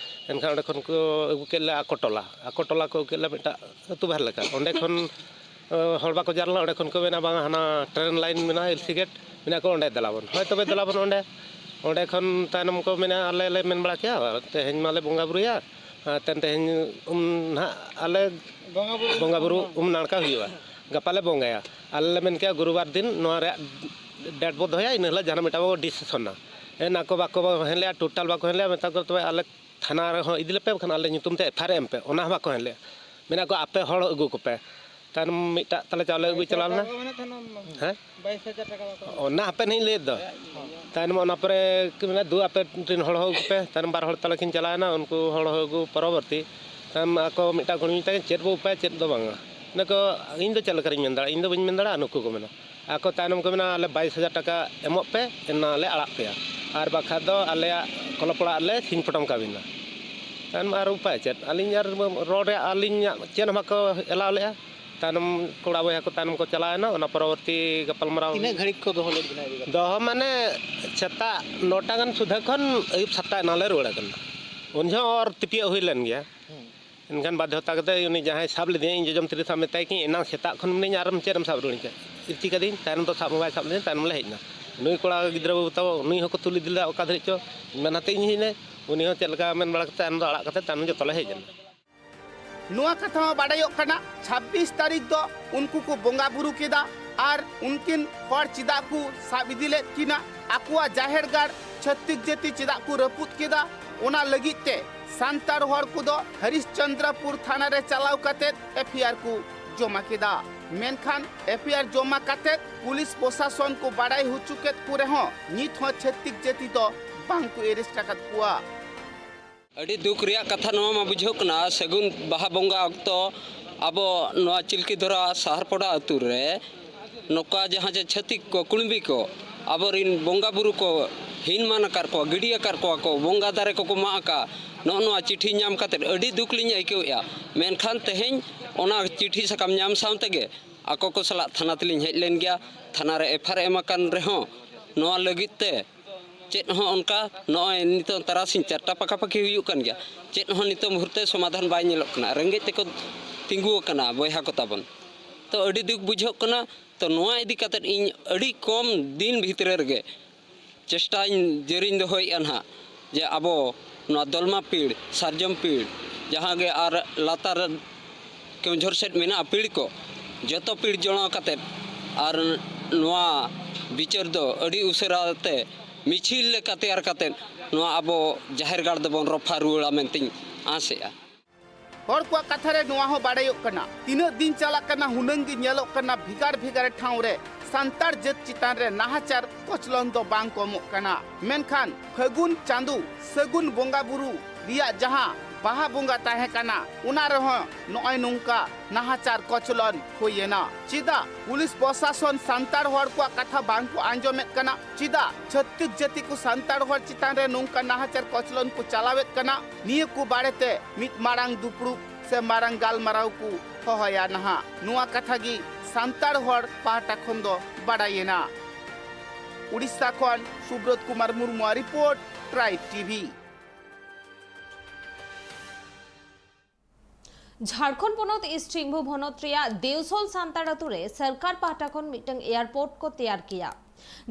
ᱮᱱᱠᱷᱟᱱ ᱚᱸᱰᱮ ᱠᱷᱚᱱ ᱠᱚ ᱟᱹᱜᱩ ᱠᱮᱫ ᱞᱮᱭᱟ ᱟᱠᱚ ᱴᱚᱞᱟ, ᱟᱠᱚ ᱴᱚᱞᱟ ᱠᱚ ᱟᱹᱜᱩ ᱠᱮᱫ ᱞᱮᱭᱟ ᱢᱤᱫᱴᱟᱝ ᱟᱹᱛᱩ ᱵᱟᱦᱮᱨ ᱞᱮᱠᱟ᱾ ᱚᱸᱰᱮ ᱠᱷᱚᱱ ᱚ, ᱦᱚᱲ ᱵᱟᱠᱚ ᱡᱟᱨᱞᱟ, ᱚᱸᱰᱮ ᱠᱷᱚᱱ ᱠᱚ ᱢᱮᱱᱟ, "ᱵᱟᱝᱟ, ᱦᱟᱱᱟ ᱴᱨᱮᱱ ᱞᱟᱭᱤᱱ ᱢᱮᱱᱟᱜᱼᱟ, ᱮᱞ ᱥᱤ ᱜᱮᱴ ᱢᱮᱱᱟᱜ ᱠᱚ, ᱚᱸᱰᱮ ᱫᱮᱞᱟ ᱵᱚᱱ᱾" ᱦᱳᱭ, ᱛᱚᱵᱮ ᱫᱮᱞᱟ ᱵᱚᱱ ᱚᱸᱰᱮ᱾ ᱚᱸᱰᱮ ᱠᱷᱚᱱ ᱛᱟᱭᱱᱚᱢ ᱠᱚ ᱢᱮᱱᱟ, "ᱟᱞᱮ ᱞᱮ ᱢᱮᱱ ᱵᱟᱲᱟ ᱠᱮᱜᱼᱟ, ᱛᱮᱦᱮᱧ ᱢᱟᱞᱮ ᱵᱚᱸᱜᱟ ᱵᱩᱨᱩᱭᱟ, ᱟᱨ ᱛᱮ-, ᱛᱮᱦᱮᱧ ᱩᱢ ᱱᱟᱦᱟᱜ ᱟᱞᱮ ᱵᱚᱸᱜᱟ ᱵᱩᱨᱩ ᱩᱢ ᱱᱟᱲᱠᱟ ᱦᱩᱭᱩᱜᱼᱟ, ᱜᱟᱯᱟ ᱞᱮ ᱵᱚᱸᱜᱟᱭᱟ᱾ ᱟᱞᱮ ᱞᱮ ᱢᱮᱱ ᱠᱮᱜᱼᱟ, ᱜᱩᱨᱩᱵᱟᱨ ᱫᱤᱱ ᱱᱚᱣᱟ ᱨᱮᱭᱟᱜ ᱰᱮᱴ ᱵᱚ ᱫᱚᱦᱚᱭᱟ, ᱤᱱᱟᱹ ᱦᱤᱞᱳᱜ ᱡᱟᱦᱟᱱᱟᱜ ᱢᱤᱫᱴᱟᱝ ᱵᱚ ᱰᱤᱥᱤᱥᱚᱱᱟ᱾" ᱮᱱ ᱟᱠᱚ ᱵᱟᱠᱚ ᱦᱮᱡ ᱞᱮᱜᱼᱟ, ᱴᱳᱴᱟᱞ ᱵᱟᱠᱚ ᱦᱮᱡ ᱞᱮᱜᱼᱟ, ᱢᱮᱛᱟ ᱠᱚ, "ᱛᱚᱵᱮ ᱟᱞᱮ ᱛᱷᱟᱱᱟ ᱨᱮᱦᱚᱸ ᱤᱫᱤ ᱞᱮᱯᱮ, ᱵᱟᱠᱷᱟᱱ ᱟᱞᱮ ᱧᱩᱛᱩᱢ ᱛᱮ ᱮᱯᱷ ᱟᱭ ᱟᱨ ᱮᱢ ᱯᱮ", ᱚᱱᱟ ᱦᱚᱸ ᱵᱟᱠᱚ ᱦᱮᱡ ᱞᱮᱜᱼᱟ᱾ ᱢᱮᱱᱟᱜ ᱠᱚ, "ᱟᱯᱮ ᱦᱚᱲ ᱟᱹᱜᱩ ᱠᱚᱯᱮ᱾" ᱛᱟᱭᱱᱚᱢ ᱢᱤᱫᱴᱟᱜ ᱛᱟᱞᱮ ᱪᱟᱣᱞᱮ ᱟᱹᱜᱩᱭ ᱪᱟᱞᱟᱣ ᱞᱮᱱᱟ᱾ ᱦᱮᱸ? ᱵᱟᱭᱤᱥ ᱦᱟᱡᱟᱨ ᱴᱟᱠᱟ ᱵᱟᱠᱚ ᱮᱢᱟ᱾ ᱚᱱᱟ ᱦᱟᱯᱮ ᱱᱟᱦᱟᱜ ᱤᱧ ᱞᱟᱹᱭᱮᱫ ᱫᱚ᱾ ᱛᱟᱭᱱᱚᱢ ᱚᱱᱟ ᱯᱚᱨᱮ ᱠᱤ ᱢᱮᱱᱟ, "ᱫᱩ, ᱟᱯᱮ ᱨᱮᱱ ᱦᱚᱲ ᱦᱚᱸ ᱟᱹᱜᱩ ᱠᱚᱯᱮ᱾" ᱛᱟᱭᱱᱚᱢ ᱵᱟᱨ ᱦᱚᱲ ᱛᱟᱞᱮ ᱠᱤᱱ ᱪᱟᱞᱟᱣᱮᱱᱟ, ᱩᱱᱠᱩ ᱦᱚᱲ ᱦᱚᱸ ᱟᱹᱜᱩ ᱯᱚᱨᱚᱵᱚᱨᱛᱤ᱾ ᱛᱟᱭᱱᱚᱢ ᱟᱠᱚ ᱢᱤᱫᱴᱟᱜ ᱠᱩᱲᱤ ᱢᱮᱛᱟᱭ ᱠᱟᱱᱟ, "ᱪᱮᱫ ᱵᱚ ᱩᱯᱟᱭᱟ, ᱪᱮᱫ ᱫᱚ ᱵᱟᱝᱟ?" ᱢᱮᱱᱟ ᱠᱚ, "ᱤᱧ ᱫᱚ ᱪᱮᱫ ᱞᱮᱠᱟᱨᱤᱧ ᱢᱮᱱ ᱫᱟᱲᱮᱭᱟᱜᱼᱟ, ᱤᱧ ᱫᱚ ᱵᱟᱹᱧ ᱢᱮᱱ ᱫᱟᱲᱮᱭᱟᱜᱼᱟ", ᱱᱩᱠᱩ ᱠᱚ ᱢᱮᱱᱟ᱾ ᱟᱠᱚ ᱛᱟᱭᱱᱚᱢ ᱠᱚ ᱢᱮᱱᱟ, "ᱟᱞᱮ ᱵᱟᱭᱤᱥ ᱦᱟᱡᱟᱨ ᱴᱟᱠᱟ ᱮᱢᱚᱜ ᱯᱮ, ᱮᱱᱟ ᱞᱮ ᱟᱲᱟᱜ ᱯᱮᱭᱟ, ᱟᱨ ᱵᱟᱠᱷᱟᱡ ᱫᱚ ᱟᱞᱮᱭᱟᱜ ᱠᱞᱟᱵᱽ ᱚᱲᱟᱜ ᱨᱮᱞᱮ ᱥᱤᱧ ᱯᱚᱴᱚᱢ ᱠᱟᱵᱤᱱᱟ᱾" ᱛᱟᱭᱱᱚᱢ ᱟᱨ ᱩᱯᱟᱭ ᱪᱮᱫ? ᱟᱹᱞᱤᱧ ᱟᱨ ᱨᱚᱲ ᱨᱮᱭᱟᱜ ᱟᱹᱞᱤᱧᱟᱜ ᱪᱮᱫ ᱦᱚᱸ ᱵᱟᱠᱚ ᱮᱞᱟᱣ ᱞᱮᱜᱼᱟ᱾ ᱛᱟᱭᱱᱚᱢ ᱠᱚᱲᱟ ᱵᱚᱭᱦᱟ ᱠᱚ ᱛᱟᱭᱱᱚᱢ ᱠᱚ ᱪᱟᱞᱟᱣᱮᱱᱟ, ᱚᱱᱟ ᱯᱚᱨᱚᱵᱚᱨᱛᱤ ᱜᱟᱯᱟᱞᱢᱟᱨᱟᱣ᱾ ᱛᱤᱱᱟᱹᱜ ᱜᱷᱟᱹᱲᱤᱡ ᱠᱚ ᱫᱚᱦᱚ ᱞᱮᱫ ᱵᱤᱱᱟ ᱤᱫᱤ ᱠᱟᱛᱮ? ᱫᱚᱦᱚ ᱢᱟᱱᱮ ᱥᱮᱛᱟᱜ ᱱᱚᱴᱟ ᱜᱟᱱ ᱥᱩᱫᱷᱟᱹ ᱠᱷᱚᱱ ᱟᱹᱭᱩᱵ ᱥᱟᱛᱴᱟ ᱮᱱᱟ ᱞᱮ ᱨᱩᱣᱟᱹᱲ ᱠᱟᱱᱟ᱾ ᱩᱱ ᱡᱚᱦᱚᱜ ᱚᱨ ᱛᱤᱯᱤᱭᱟᱹᱜ ᱦᱩᱭ ᱞᱮᱱ ᱜᱮᱭᱟ᱾ ᱦᱩᱸ᱾ ᱮᱱᱠᱷᱟᱱ ᱵᱟᱫᱽᱫᱷᱚᱛᱟ ᱠᱟᱛᱮ ᱩᱱᱤ ᱡᱟᱦᱟᱸᱭ ᱥᱟᱵ ᱞᱮᱫᱮᱧᱟ, ᱤᱧ ᱡᱚᱡᱚᱢ ᱛᱤᱨᱮ ᱥᱟᱵ ᱢᱮᱛᱟᱭ ᱠᱤᱧ, "ᱮᱱᱟᱝ ᱥᱮᱛᱟᱜ ᱠᱷᱚᱱ ᱢᱮᱱᱟᱹᱧᱟ, ᱟᱨ ᱪᱮᱫ ᱮᱢ ᱥᱟᱵ ᱨᱩᱣᱟᱹᱲᱤᱧ ᱠᱟᱱᱟ?" ᱤᱨᱪᱤ ᱠᱟᱹᱫᱤᱧ, ᱛᱟᱭᱱᱚᱢ ᱫᱚ ᱥᱟᱵ ᱦᱚᱸ ᱵᱟᱭ ᱥᱟᱵ ᱞᱮᱫᱮᱧᱟ, ᱛᱟᱭᱱᱚᱢ ᱞᱮ ᱦᱮᱡ ᱮᱱᱟ᱾ ᱱᱩᱭ ᱠᱚᱲᱟ ᱜᱤᱫᱽᱨᱟᱹ ᱵᱟᱹᱵᱩ ᱛᱟᱵᱚ, ᱩᱱᱤ ᱦᱚᱸᱠᱚ ᱛᱩᱞ ᱤᱫᱤ ᱞᱮᱫᱟ ᱚᱠᱟ ᱫᱷᱟᱹᱨᱤᱡ ᱪᱚ, ᱢᱮᱱᱟᱛᱮ ᱤᱧ ᱦᱮᱡ ᱮᱱᱟᱹᱧ, ᱩᱱᱤ ᱦᱚᱸ ᱪᱮᱫ ᱞᱮᱠᱟ ᱢᱮᱱ ᱵᱟᱲᱟ ᱠᱟᱛᱮ ᱛᱟᱭᱱᱚᱢ ᱫᱚ ᱟᱲᱟᱜ ᱠᱟᱛᱮ ᱛᱟᱭᱱᱚᱢ ᱡᱚᱛᱚ ᱞᱮ ᱦᱮᱡ ᱮᱱᱟ᱾ ᱱᱚᱣᱟ ᱠᱟᱛᱷᱟ ᱦᱚᱸ ᱵᱟᱰᱟᱭᱚᱜ ᱠᱟᱱᱟ, ᱪᱷᱟᱵᱵᱤᱥ ᱛᱟᱹᱨᱤᱠᱷ ᱫᱚ ᱩᱱᱠᱩ ᱠᱚ ᱵᱚᱸᱜᱟ ᱵᱩᱨᱩ ᱠᱮᱫᱟ ᱟᱨ ᱩᱱᱠᱤᱱ ᱦᱚᱲ ᱪᱮᱫᱟᱜ ᱠᱚ ᱥᱟᱵ ᱤᱫᱤ ᱞᱮᱫ ᱠᱤᱱᱟ, ᱟᱠᱚᱣᱟᱜ ᱡᱟᱦᱮᱨ ᱜᱟᱲ ᱪᱷᱟᱹᱛᱤᱠ ᱡᱟᱹᱛᱤ ᱪᱮᱫᱟᱜ ᱠᱚ ᱨᱟᱹᱯᱩᱫ ᱠᱮᱫᱟ, ᱚᱱᱟ ᱞᱟᱹᱜᱤᱫ ᱛᱮ ᱥᱟᱱᱛᱟᱲ ᱦᱚᱲ ᱠᱚᱫᱚ ᱦᱚᱨᱤᱥᱪᱚᱱᱫᱨᱚᱯᱩᱨ ᱛᱷᱟᱱᱟ ᱨᱮ ᱪᱟᱞᱟᱣ ᱠᱟᱛᱮ ᱮᱯᱷ ᱟᱭ ᱟᱨ ᱠᱚ ᱡᱚᱢᱟ ᱠᱮᱫᱟ᱾ ᱢᱮᱱᱠᱷᱟᱱ ᱮᱯᱷ ᱟᱭ ᱟᱨ ᱡᱚᱢᱟ ᱠᱟᱛᱮ ᱯᱩᱞᱤᱥ ᱯᱨᱚᱥᱟᱥᱚᱱ ᱠᱚ ᱵᱟᱰᱟᱭ ᱦᱚᱪᱚ ᱠᱮᱫ ᱠᱚ ᱨᱮᱦᱚᱸ ᱱᱤᱛ ᱦᱚᱸ ᱪᱷᱟᱹᱛᱤᱠ ᱡᱟᱹᱛᱤ ᱫᱚ ᱵᱟᱝ ᱠᱚ ᱮᱨᱮᱥᱴ ᱟᱠᱟᱫ ᱠᱚᱣᱟ᱾ ᱟᱹᱰᱤ ᱫᱩᱠ ᱨᱮᱭᱟᱜ ᱠᱟᱛᱷᱟ ᱱᱚᱣᱟ ᱢᱟ ᱵᱩᱡᱷᱟᱹᱜ ᱠᱟᱱᱟ, ᱥᱟᱹᱜᱩᱱ ᱵᱟᱦᱟ ᱵᱚᱸᱜᱟ ᱚᱠᱛᱚ ᱟᱵᱚ ᱱᱚᱣᱟ ᱪᱤᱞᱠᱤᱫᱷᱚᱨᱟ ᱥᱟᱦᱟᱨᱯᱚᱲᱟ ᱟᱹᱛᱩ ᱨᱮ ᱱᱚᱝᱠᱟ ᱡᱟᱦᱟᱸ ᱡᱮ ᱪᱷᱟᱹᱛᱤᱠ ᱠᱚ, ᱠᱩᱬᱵᱤ ᱠᱚ, ᱟᱵᱚᱨᱤᱱ ᱵᱚᱸᱜᱟ ᱵᱩᱨᱩ ᱠᱚ ᱦᱤᱱ ᱢᱟᱱ ᱟᱠᱟᱫ ᱠᱚᱣᱟ, ᱜᱤᱰᱤ ᱟᱠᱟᱫ ᱠᱚᱣᱟ ᱠᱚ, ᱵᱚᱸᱜᱟ ᱫᱟᱨᱮ ᱠᱚᱠᱚ ᱢᱟᱜ ᱟᱠᱟᱫ, ᱱᱚᱜᱼᱚ ᱱᱚᱣᱟ ᱪᱤᱴᱷᱤ ᱧᱟᱢ ᱠᱟᱛᱮᱫ ᱟᱹᱰᱤ ᱫᱩᱠ ᱞᱤᱧ ᱟᱹᱭᱠᱟᱹᱣᱮᱫᱼᱟ᱾ ᱢᱮᱱᱠᱷᱟᱱ ᱛᱮᱦᱮᱧ ᱚᱱᱟ ᱪᱤᱴᱷᱤ ᱥᱟᱠᱟᱢ ᱧᱟᱢ ᱥᱟᱶ ᱛᱮᱜᱮ ᱟᱠᱚ ᱠᱚ ᱥᱟᱞᱟᱜ ᱛᱷᱟᱱᱟ ᱛᱮᱞᱤᱧ ᱦᱮᱡ ᱞᱮᱱ ᱜᱮᱭᱟ᱾ ᱛᱷᱟᱱᱟ ᱨᱮ ᱮᱯᱷ ᱟᱭ ᱟᱨ ᱮᱢ ᱟᱠᱟᱱ ᱨᱮᱦᱚᱸ ᱱᱚᱣᱟ ᱞᱟᱹᱜᱤᱫ ᱛᱮ ᱪᱮᱫ ᱦᱚᱸ ᱚᱱᱠᱟ ᱱᱚᱜᱼᱚᱭ ᱱᱤᱛᱚᱜ ᱛᱟᱨᱟᱥᱤᱧ ᱪᱟᱨᱴᱟ ᱯᱟᱠᱟᱯᱟᱠᱤ ᱦᱩᱭᱩᱜ ᱠᱟᱱ ᱜᱮᱭᱟ, ᱪᱮᱫ ᱦᱚᱸ ᱱᱤᱛᱚᱜ ᱢᱩᱦᱩᱨᱛᱮ ᱥᱚᱢᱟᱫᱷᱟᱱ ᱵᱟᱭ ᱧᱮᱞᱚᱜ ᱠᱟᱱᱟ᱾ ᱨᱮᱸᱜᱮᱡ ᱛᱮᱠᱚ ᱛᱤᱸᱜᱩ ᱟᱠᱟᱱᱟ ᱵᱚᱭᱦᱟ ᱠᱚ ᱛᱟᱵᱚᱱ᱾ ᱛᱚ ᱟᱹᱰᱤ ᱫᱩᱠ ᱵᱩᱡᱷᱟᱹᱜ ᱠᱟᱱᱟ᱾ ᱛᱚ ᱱᱚᱣᱟ ᱤᱫᱤ ᱠᱟᱛᱮᱫ ᱤᱧ ᱟᱹᱰᱤ ᱠᱚᱢ ᱫᱤᱱ ᱵᱷᱤᱛᱨᱤ ᱨᱮᱜᱮ ᱪᱮᱥᱴᱟᱧ ᱡᱟᱹᱨᱤᱧ ᱫᱚᱦᱚᱭᱮᱫᱼᱟ ᱱᱟᱦᱟᱜ, ᱡᱮ ᱟᱵᱚ ᱱᱚᱣᱟ ᱫᱚᱞᱢᱟ ᱯᱤᱲ, ᱥᱟᱨᱡᱚᱢ ᱯᱤᱲ, ᱡᱟᱦᱟᱸ ᱜᱮ ᱟᱨ ᱞᱟᱛᱟᱨ ᱠᱮᱣᱚᱱᱡᱷᱚᱨ ᱥᱮᱫ ᱢᱮᱱᱟᱜᱼᱟ ᱯᱤᱲ ᱠᱚ, ᱡᱚᱛᱚ ᱯᱤᱲ ᱡᱚᱲᱟᱣ ᱠᱟᱛᱮᱫ ᱟᱨ ᱱᱚᱣᱟ ᱵᱤᱪᱟᱹᱨ ᱫᱚ ᱟᱹᱰᱤ ᱩᱥᱟᱹᱨᱟ ᱛᱮ ᱢᱤᱪᱷᱤᱞ ᱞᱮᱠᱟ ᱛᱮᱭᱟᱨ ᱠᱟᱛᱮᱫ ᱱᱚᱣᱟ ᱟᱵᱚ ᱡᱟᱦᱮᱨ ᱜᱟᱲ ᱫᱚᱵᱚᱱ ᱨᱚᱯᱷᱟ ᱨᱩᱣᱟᱹᱲᱟ ᱢᱮᱱᱛᱮᱧ ᱟᱸᱥᱮᱜᱼᱟ᱾ ᱦᱚᱲ ᱠᱚᱣᱟᱜ ᱠᱟᱛᱷᱟ ᱨᱮ ᱱᱚᱣᱟ ᱦᱚᱸ ᱵᱟᱲᱟᱭᱚᱜ ᱠᱟᱱᱟ, ᱛᱤᱱᱟᱹᱜ ᱫᱤᱱ ᱪᱟᱞᱟᱜ ᱠᱟᱱᱟ ᱦᱩᱱᱟᱹᱝ ᱜᱮ ᱧᱮᱞᱚᱜ ᱠᱟᱱᱟ ᱵᱷᱮᱜᱟᱨ ᱵᱷᱮᱜᱟᱨ ᱴᱷᱟᱶ ᱨᱮ ᱥᱟᱱᱛᱟᱲ ᱡᱟᱹᱛ ᱪᱮᱛᱟᱱ ᱨᱮ ᱱᱟᱦᱟᱪᱟᱨ ᱠᱚᱪᱞᱚᱱ ᱫᱚ ᱵᱟᱝ ᱠᱚᱢᱚᱜ ᱠᱟᱱᱟ᱾ ᱢᱮᱱᱠᱷᱟᱱ ᱯᱷᱟᱹᱜᱩᱱ ᱪᱟᱸᱫᱚ ᱥᱟᱹᱜᱩᱱ ᱵᱚᱸᱜᱟ ᱵᱩᱨᱩ ᱨᱮᱭᱟᱜ ᱡᱟᱦᱟᱸ ᱵᱟᱦᱟ ᱵᱚᱸᱜᱟ ᱛᱟᱦᱮᱸ ᱠᱟᱱᱟ, ᱚᱱᱟ ᱨᱮᱦᱚᱸ ᱱᱚᱜᱼᱚᱭ ᱱᱚᱝᱠᱟ ᱱᱟᱦᱟᱪᱟᱨ ᱠᱚᱪᱞᱚᱱ ᱦᱩᱭᱮᱱᱟ᱾ ᱪᱮᱫᱟᱜ ᱯᱩᱞᱤᱥ ᱯᱨᱚᱥᱟᱥᱚᱱ ᱥᱟᱱᱛᱟᱲ ᱦᱚᱲ ᱠᱚᱣᱟᱜ ᱠᱟᱛᱷᱟ ᱵᱟᱝ ᱠᱚ ᱟᱸᱡᱚᱢᱮᱫ ᱠᱟᱱᱟ? ᱪᱮᱫᱟᱜ ᱪᱷᱟᱹᱛᱤᱠ ᱡᱟᱹᱛᱤ ᱠᱚ ᱥᱟᱱᱛᱟᱲ ᱦᱚᱲ ᱪᱮᱛᱟᱱ ᱨᱮ ᱱᱚᱝᱠᱟ ᱱᱟᱦᱟᱪᱟᱨ ᱠᱚᱪᱞᱚᱱ ᱠᱚ ᱪᱟᱞᱟᱣᱮᱫ ᱠᱟᱱᱟ? ᱱᱤᱭᱟᱹ ᱠᱚ ᱵᱟᱨᱮᱛᱮ ᱢᱤᱫ ᱢᱟᱨᱟᱝ ᱫᱩᱯᱲᱩᱵ ᱥᱮ ᱢᱟᱨᱟᱝ ᱜᱟᱞᱢᱟᱨᱟᱣ ᱠᱚ ᱦᱚᱦᱚᱭᱟ ᱱᱟᱦᱟᱜ᱾ ᱱᱚᱣᱟ ᱠᱟᱛᱷᱟ ᱜᱮ ᱥᱟᱱᱛᱟᱲ ᱦᱚᱲ ᱯᱟᱦᱴᱟ ᱠᱷᱚᱱ ᱫᱚ ᱵᱟᱲᱟᱭᱮᱱᱟ᱾ ᱩᱲᱤᱥᱥᱟ ᱠᱷᱚᱱ ᱥᱩᱵᱨᱚᱛ ᱠᱩᱢᱟᱨ ᱢᱩᱨᱢᱩᱣᱟᱜ ᱨᱤᱯᱳᱨᱴ, ᱴᱨᱟᱭᱤᱵᱽ ᱴᱤᱵᱷᱤ᱾ ᱡᱷᱟᱲᱠᱷᱚᱸᱰ ᱯᱚᱱᱚᱛ ᱤᱥᱴ ᱥᱤᱝᱵᱷᱩᱢ ᱦᱚᱱᱚᱛ ᱨᱮᱭᱟᱜ ᱫᱮᱣᱥᱚᱞ ᱥᱟᱱᱛᱟᱲ ᱟᱛᱳ ᱨᱮ ᱥᱚᱨᱠᱟᱨ ᱯᱟᱦᱴᱟ ᱠᱷᱚᱱ ᱢᱤᱫᱴᱟᱝ ᱮᱭᱟᱨᱯᱳᱨᱴ ᱠᱚ ᱛᱮᱭᱟᱨ ᱠᱮᱭᱟ,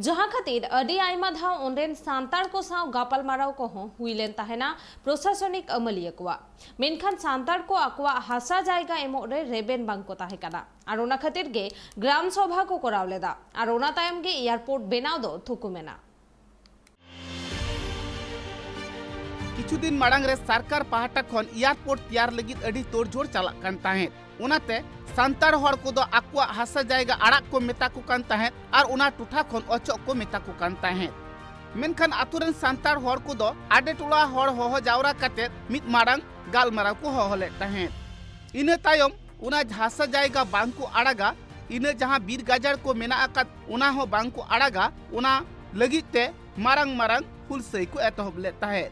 ᱡᱟᱦᱟᱸ ᱠᱷᱟᱹᱛᱤᱨ ᱟᱹᱰᱤ ᱟᱭᱢᱟ ᱫᱷᱟᱣ ᱚᱸᱰᱮᱱ ᱥᱟᱱᱛᱟᱲ ᱠᱚ ᱥᱟᱶ ᱜᱟᱯᱟᱞᱢᱟᱨᱟᱣ ᱠᱚᱦᱚᱸ ᱦᱩᱭ ᱞᱮᱱ ᱛᱟᱦᱮᱱᱟ ᱯᱨᱚᱥᱟᱥᱚᱱᱤᱠ ᱟᱹᱢᱟᱹᱞᱤᱭᱟᱹ ᱠᱚᱣᱟᱜ᱾ ᱢᱮᱱᱠᱷᱟᱱ ᱥᱟᱱᱛᱟᱲ ᱠᱚ ᱟᱠᱚᱣᱟᱜ ᱦᱟᱥᱟ ᱡᱟᱭᱜᱟ ᱮᱢᱚᱜ ᱨᱮ ᱨᱮᱵᱮᱱ ᱵᱟᱝ ᱠᱚ ᱛᱟᱦᱮᱸ ᱠᱟᱱᱟ ᱟᱨ ᱚᱱᱟ ᱠᱷᱟᱹᱛᱤᱨ ᱜᱮ ᱜᱨᱟᱢ ᱥᱚᱵᱷᱟ ᱠᱚ ᱠᱚᱨᱟᱣ ᱞᱮᱫᱟ ᱟᱨ ᱚᱱᱟ ᱛᱟᱭᱚᱢ ᱜᱮ ᱮᱭᱟᱨᱯᱳᱨᱴ ᱵᱮᱱᱟᱣ ᱫᱚ ᱛᱷᱩᱠᱩᱢ ᱮᱱᱟ᱾ ᱠᱤᱪᱷᱩ ᱫᱤᱱ ᱢᱟᱲᱟᱝ ᱨᱮ ᱥᱚᱨᱠᱟᱨ ᱯᱟᱦᱴᱟ ᱠᱷᱚᱱ ᱮᱭᱟᱨᱯᱳᱨᱴ ᱛᱮᱭᱟᱨ ᱞᱟᱹᱜᱤᱫ ᱟᱹᱰᱤ ᱛᱳᱲᱡᱷᱳᱲ ᱪᱟᱞᱟᱜ ᱠᱟᱱ ᱛᱟᱦᱮᱸᱫ᱾ ᱚᱱᱟᱛᱮ ᱥᱟᱱᱛᱟᱲ ᱦᱚᱲ ᱠᱚᱫᱚ ᱟᱠᱚᱣᱟᱜ ᱦᱟᱥᱟ ᱡᱟᱭᱜᱟ ᱟᱲᱟᱜ ᱠᱚ ᱢᱮᱛᱟ ᱠᱚ ᱠᱟᱱ ᱛᱟᱦᱮᱸᱫ ᱟᱨ ᱚᱱᱟ ᱴᱚᱴᱷᱟ ᱠᱷᱚᱱ ᱚᱪᱚᱜ ᱠᱚ ᱢᱮᱛᱟ ᱠᱚ ᱠᱟᱱ ᱛᱟᱦᱮᱸᱫ᱾ ᱢᱮᱱᱠᱷᱟᱱ ᱟᱛᱳ ᱨᱮᱱ ᱥᱟᱱᱛᱟᱲ ᱦᱚᱲ ᱠᱚᱫᱚ ᱟᱰᱮ ᱴᱚᱞᱟ ᱦᱚᱲ ᱦᱚᱦᱚ ᱡᱟᱣᱨᱟ ᱠᱟᱛᱮ ᱢᱤᱫ ᱢᱟᱨᱟᱝ ᱜᱟᱞᱢᱟᱨᱟᱣ ᱠᱚ ᱦᱚᱦᱚ ᱞᱮᱫ ᱛᱟᱦᱮᱸᱫ᱾ ᱤᱱᱟᱹ ᱛᱟᱭᱚᱢ ᱚᱱᱟ ᱦᱟᱥᱟ ᱡᱟᱭᱜᱟ ᱵᱟᱝ ᱠᱚ ᱟᱲᱟᱜᱟ, ᱤᱱᱟᱹ ᱡᱟᱦᱟᱸ ᱵᱤᱨ ᱜᱟᱡᱟᱲ ᱠᱚ ᱢᱮᱱᱟᱜ ᱟᱠᱟᱫ ᱚᱱᱟ ᱦᱚᱸ ᱵᱟᱝ ᱠᱚ ᱟᱲᱟᱜᱟ, ᱚᱱᱟ ᱞᱟᱹᱜᱤᱫ ᱛᱮ ᱢᱟᱨᱟᱝ ᱢᱟᱨᱟᱝ ᱦᱩᱞᱥᱟᱹᱭ ᱠᱚ ᱮᱛᱚᱦᱚᱵ ᱞᱮᱫ ᱛᱟᱦᱮᱸᱫ᱾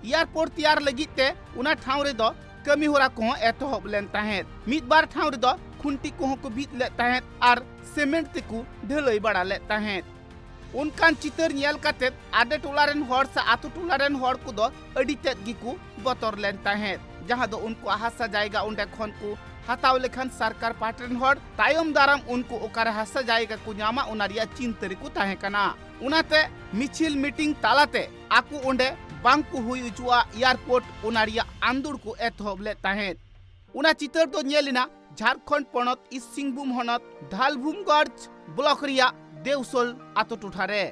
ᱮᱭᱟᱨᱯᱳᱨᱴ ᱛᱮᱭᱟᱨ ᱞᱟᱹᱜᱤᱫ ᱛᱮ ᱚᱱᱟ ᱴᱷᱟᱶ ᱨᱮᱫᱚ ᱠᱟᱹᱢᱤ ᱦᱚᱨᱟ ᱠᱚᱦᱚᱸ ᱮᱛᱚᱦᱚᱵ ᱞᱮᱱ ᱛᱟᱦᱮᱸᱫ᱾ ᱢᱤᱫ ᱵᱟᱨ ᱴᱷᱟᱶ ᱨᱮᱫᱚ ᱠᱷᱩᱱᱴᱤ ᱠᱚᱦᱚᱸ ᱠᱚ ᱵᱤᱫ ᱞᱮᱫ ᱛᱟᱦᱮᱸᱫ ᱟᱨ ᱥᱤᱢᱮᱱᱴ ᱛᱮᱠᱚ ᱰᱷᱟᱹᱞᱟᱹᱭ ᱵᱟᱲᱟ ᱞᱮᱫ ᱛᱟᱦᱮᱸᱫ᱾ ᱚᱱᱠᱟᱱ ᱪᱤᱛᱟᱹᱨ ᱧᱮᱞ ᱠᱟᱛᱮ ᱟᱰᱮ ᱴᱚᱞᱟ ᱨᱮᱱ ᱦᱚᱲ ᱥᱮ ᱟᱛᱳ ᱴᱚᱞᱟ ᱨᱮᱱ ᱦᱚᱲ ᱠᱚᱫᱚ ᱟᱹᱰᱤ ᱛᱮᱫ ᱜᱮᱠᱚ ᱵᱚᱛᱚᱨ ᱞᱮᱱ ᱛᱟᱦᱮᱸᱫ, ᱡᱟᱦᱟᱸ ᱫᱚ ᱩᱱᱠᱩᱣᱟᱜ ᱦᱟᱥᱟ ᱡᱟᱭᱜᱟ ᱚᱸᱰᱮ ᱠᱷᱚᱱ ᱠᱚ ᱦᱟᱛᱟᱣ ᱞᱮᱠᱷᱟᱱ ᱥᱚᱨᱠᱟᱨ ᱯᱟᱦᱴᱟ ᱨᱮᱱ ᱦᱚᱲ ᱛᱟᱭᱚᱢ ᱫᱟᱨᱟᱢ ᱩᱱᱠᱩ ᱚᱠᱟᱨᱮ ᱦᱟᱥᱟ ᱡᱟᱭᱜᱟ ᱠᱚ ᱧᱟᱢᱟ, ᱚᱱᱟ ᱨᱮᱭᱟᱜ ᱪᱤᱱᱛᱟᱹ ᱨᱮᱠᱚ ᱛᱟᱦᱮᱸ ᱠᱟᱱᱟ᱾ ᱚᱱᱟᱛᱮ ᱢᱤᱪᱷᱤᱞ ᱢᱤᱴᱤᱝ ᱛᱟᱞᱟᱛᱮ ᱟᱠᱚ ᱚᱸᱰᱮ ᱵᱟᱝ ᱠᱚ ᱦᱩᱭ ᱦᱚᱪᱚᱣᱟᱜ ᱮᱭᱟᱨᱯᱳᱨᱴ, ᱚᱱᱟ ᱨᱮᱭᱟᱜ ᱟᱸᱫᱳᱲ ᱠᱚ ᱮᱛᱚᱦᱚᱵ ᱞᱮᱫ ᱛᱟᱦᱮᱸᱫ᱾ ᱚᱱᱟ ᱪᱤᱛᱟᱹᱨ ᱫᱚ ᱧᱮᱞ ᱮᱱᱟ ᱡᱷᱟᱲᱠᱷᱚᱸᱰ ᱯᱚᱱᱚᱛ ᱤᱥᱴ ᱥᱤᱝᱵᱷᱩᱢ ᱦᱚᱱᱚᱛ ᱫᱷᱟᱞᱵᱷᱩᱢᱜᱚᱲ ᱵᱞᱚᱠ ᱨᱮᱭᱟᱜ ᱫᱮᱣᱥᱳᱞ ᱟᱛᱳ ᱴᱚᱴᱷᱟ ᱨᱮ᱾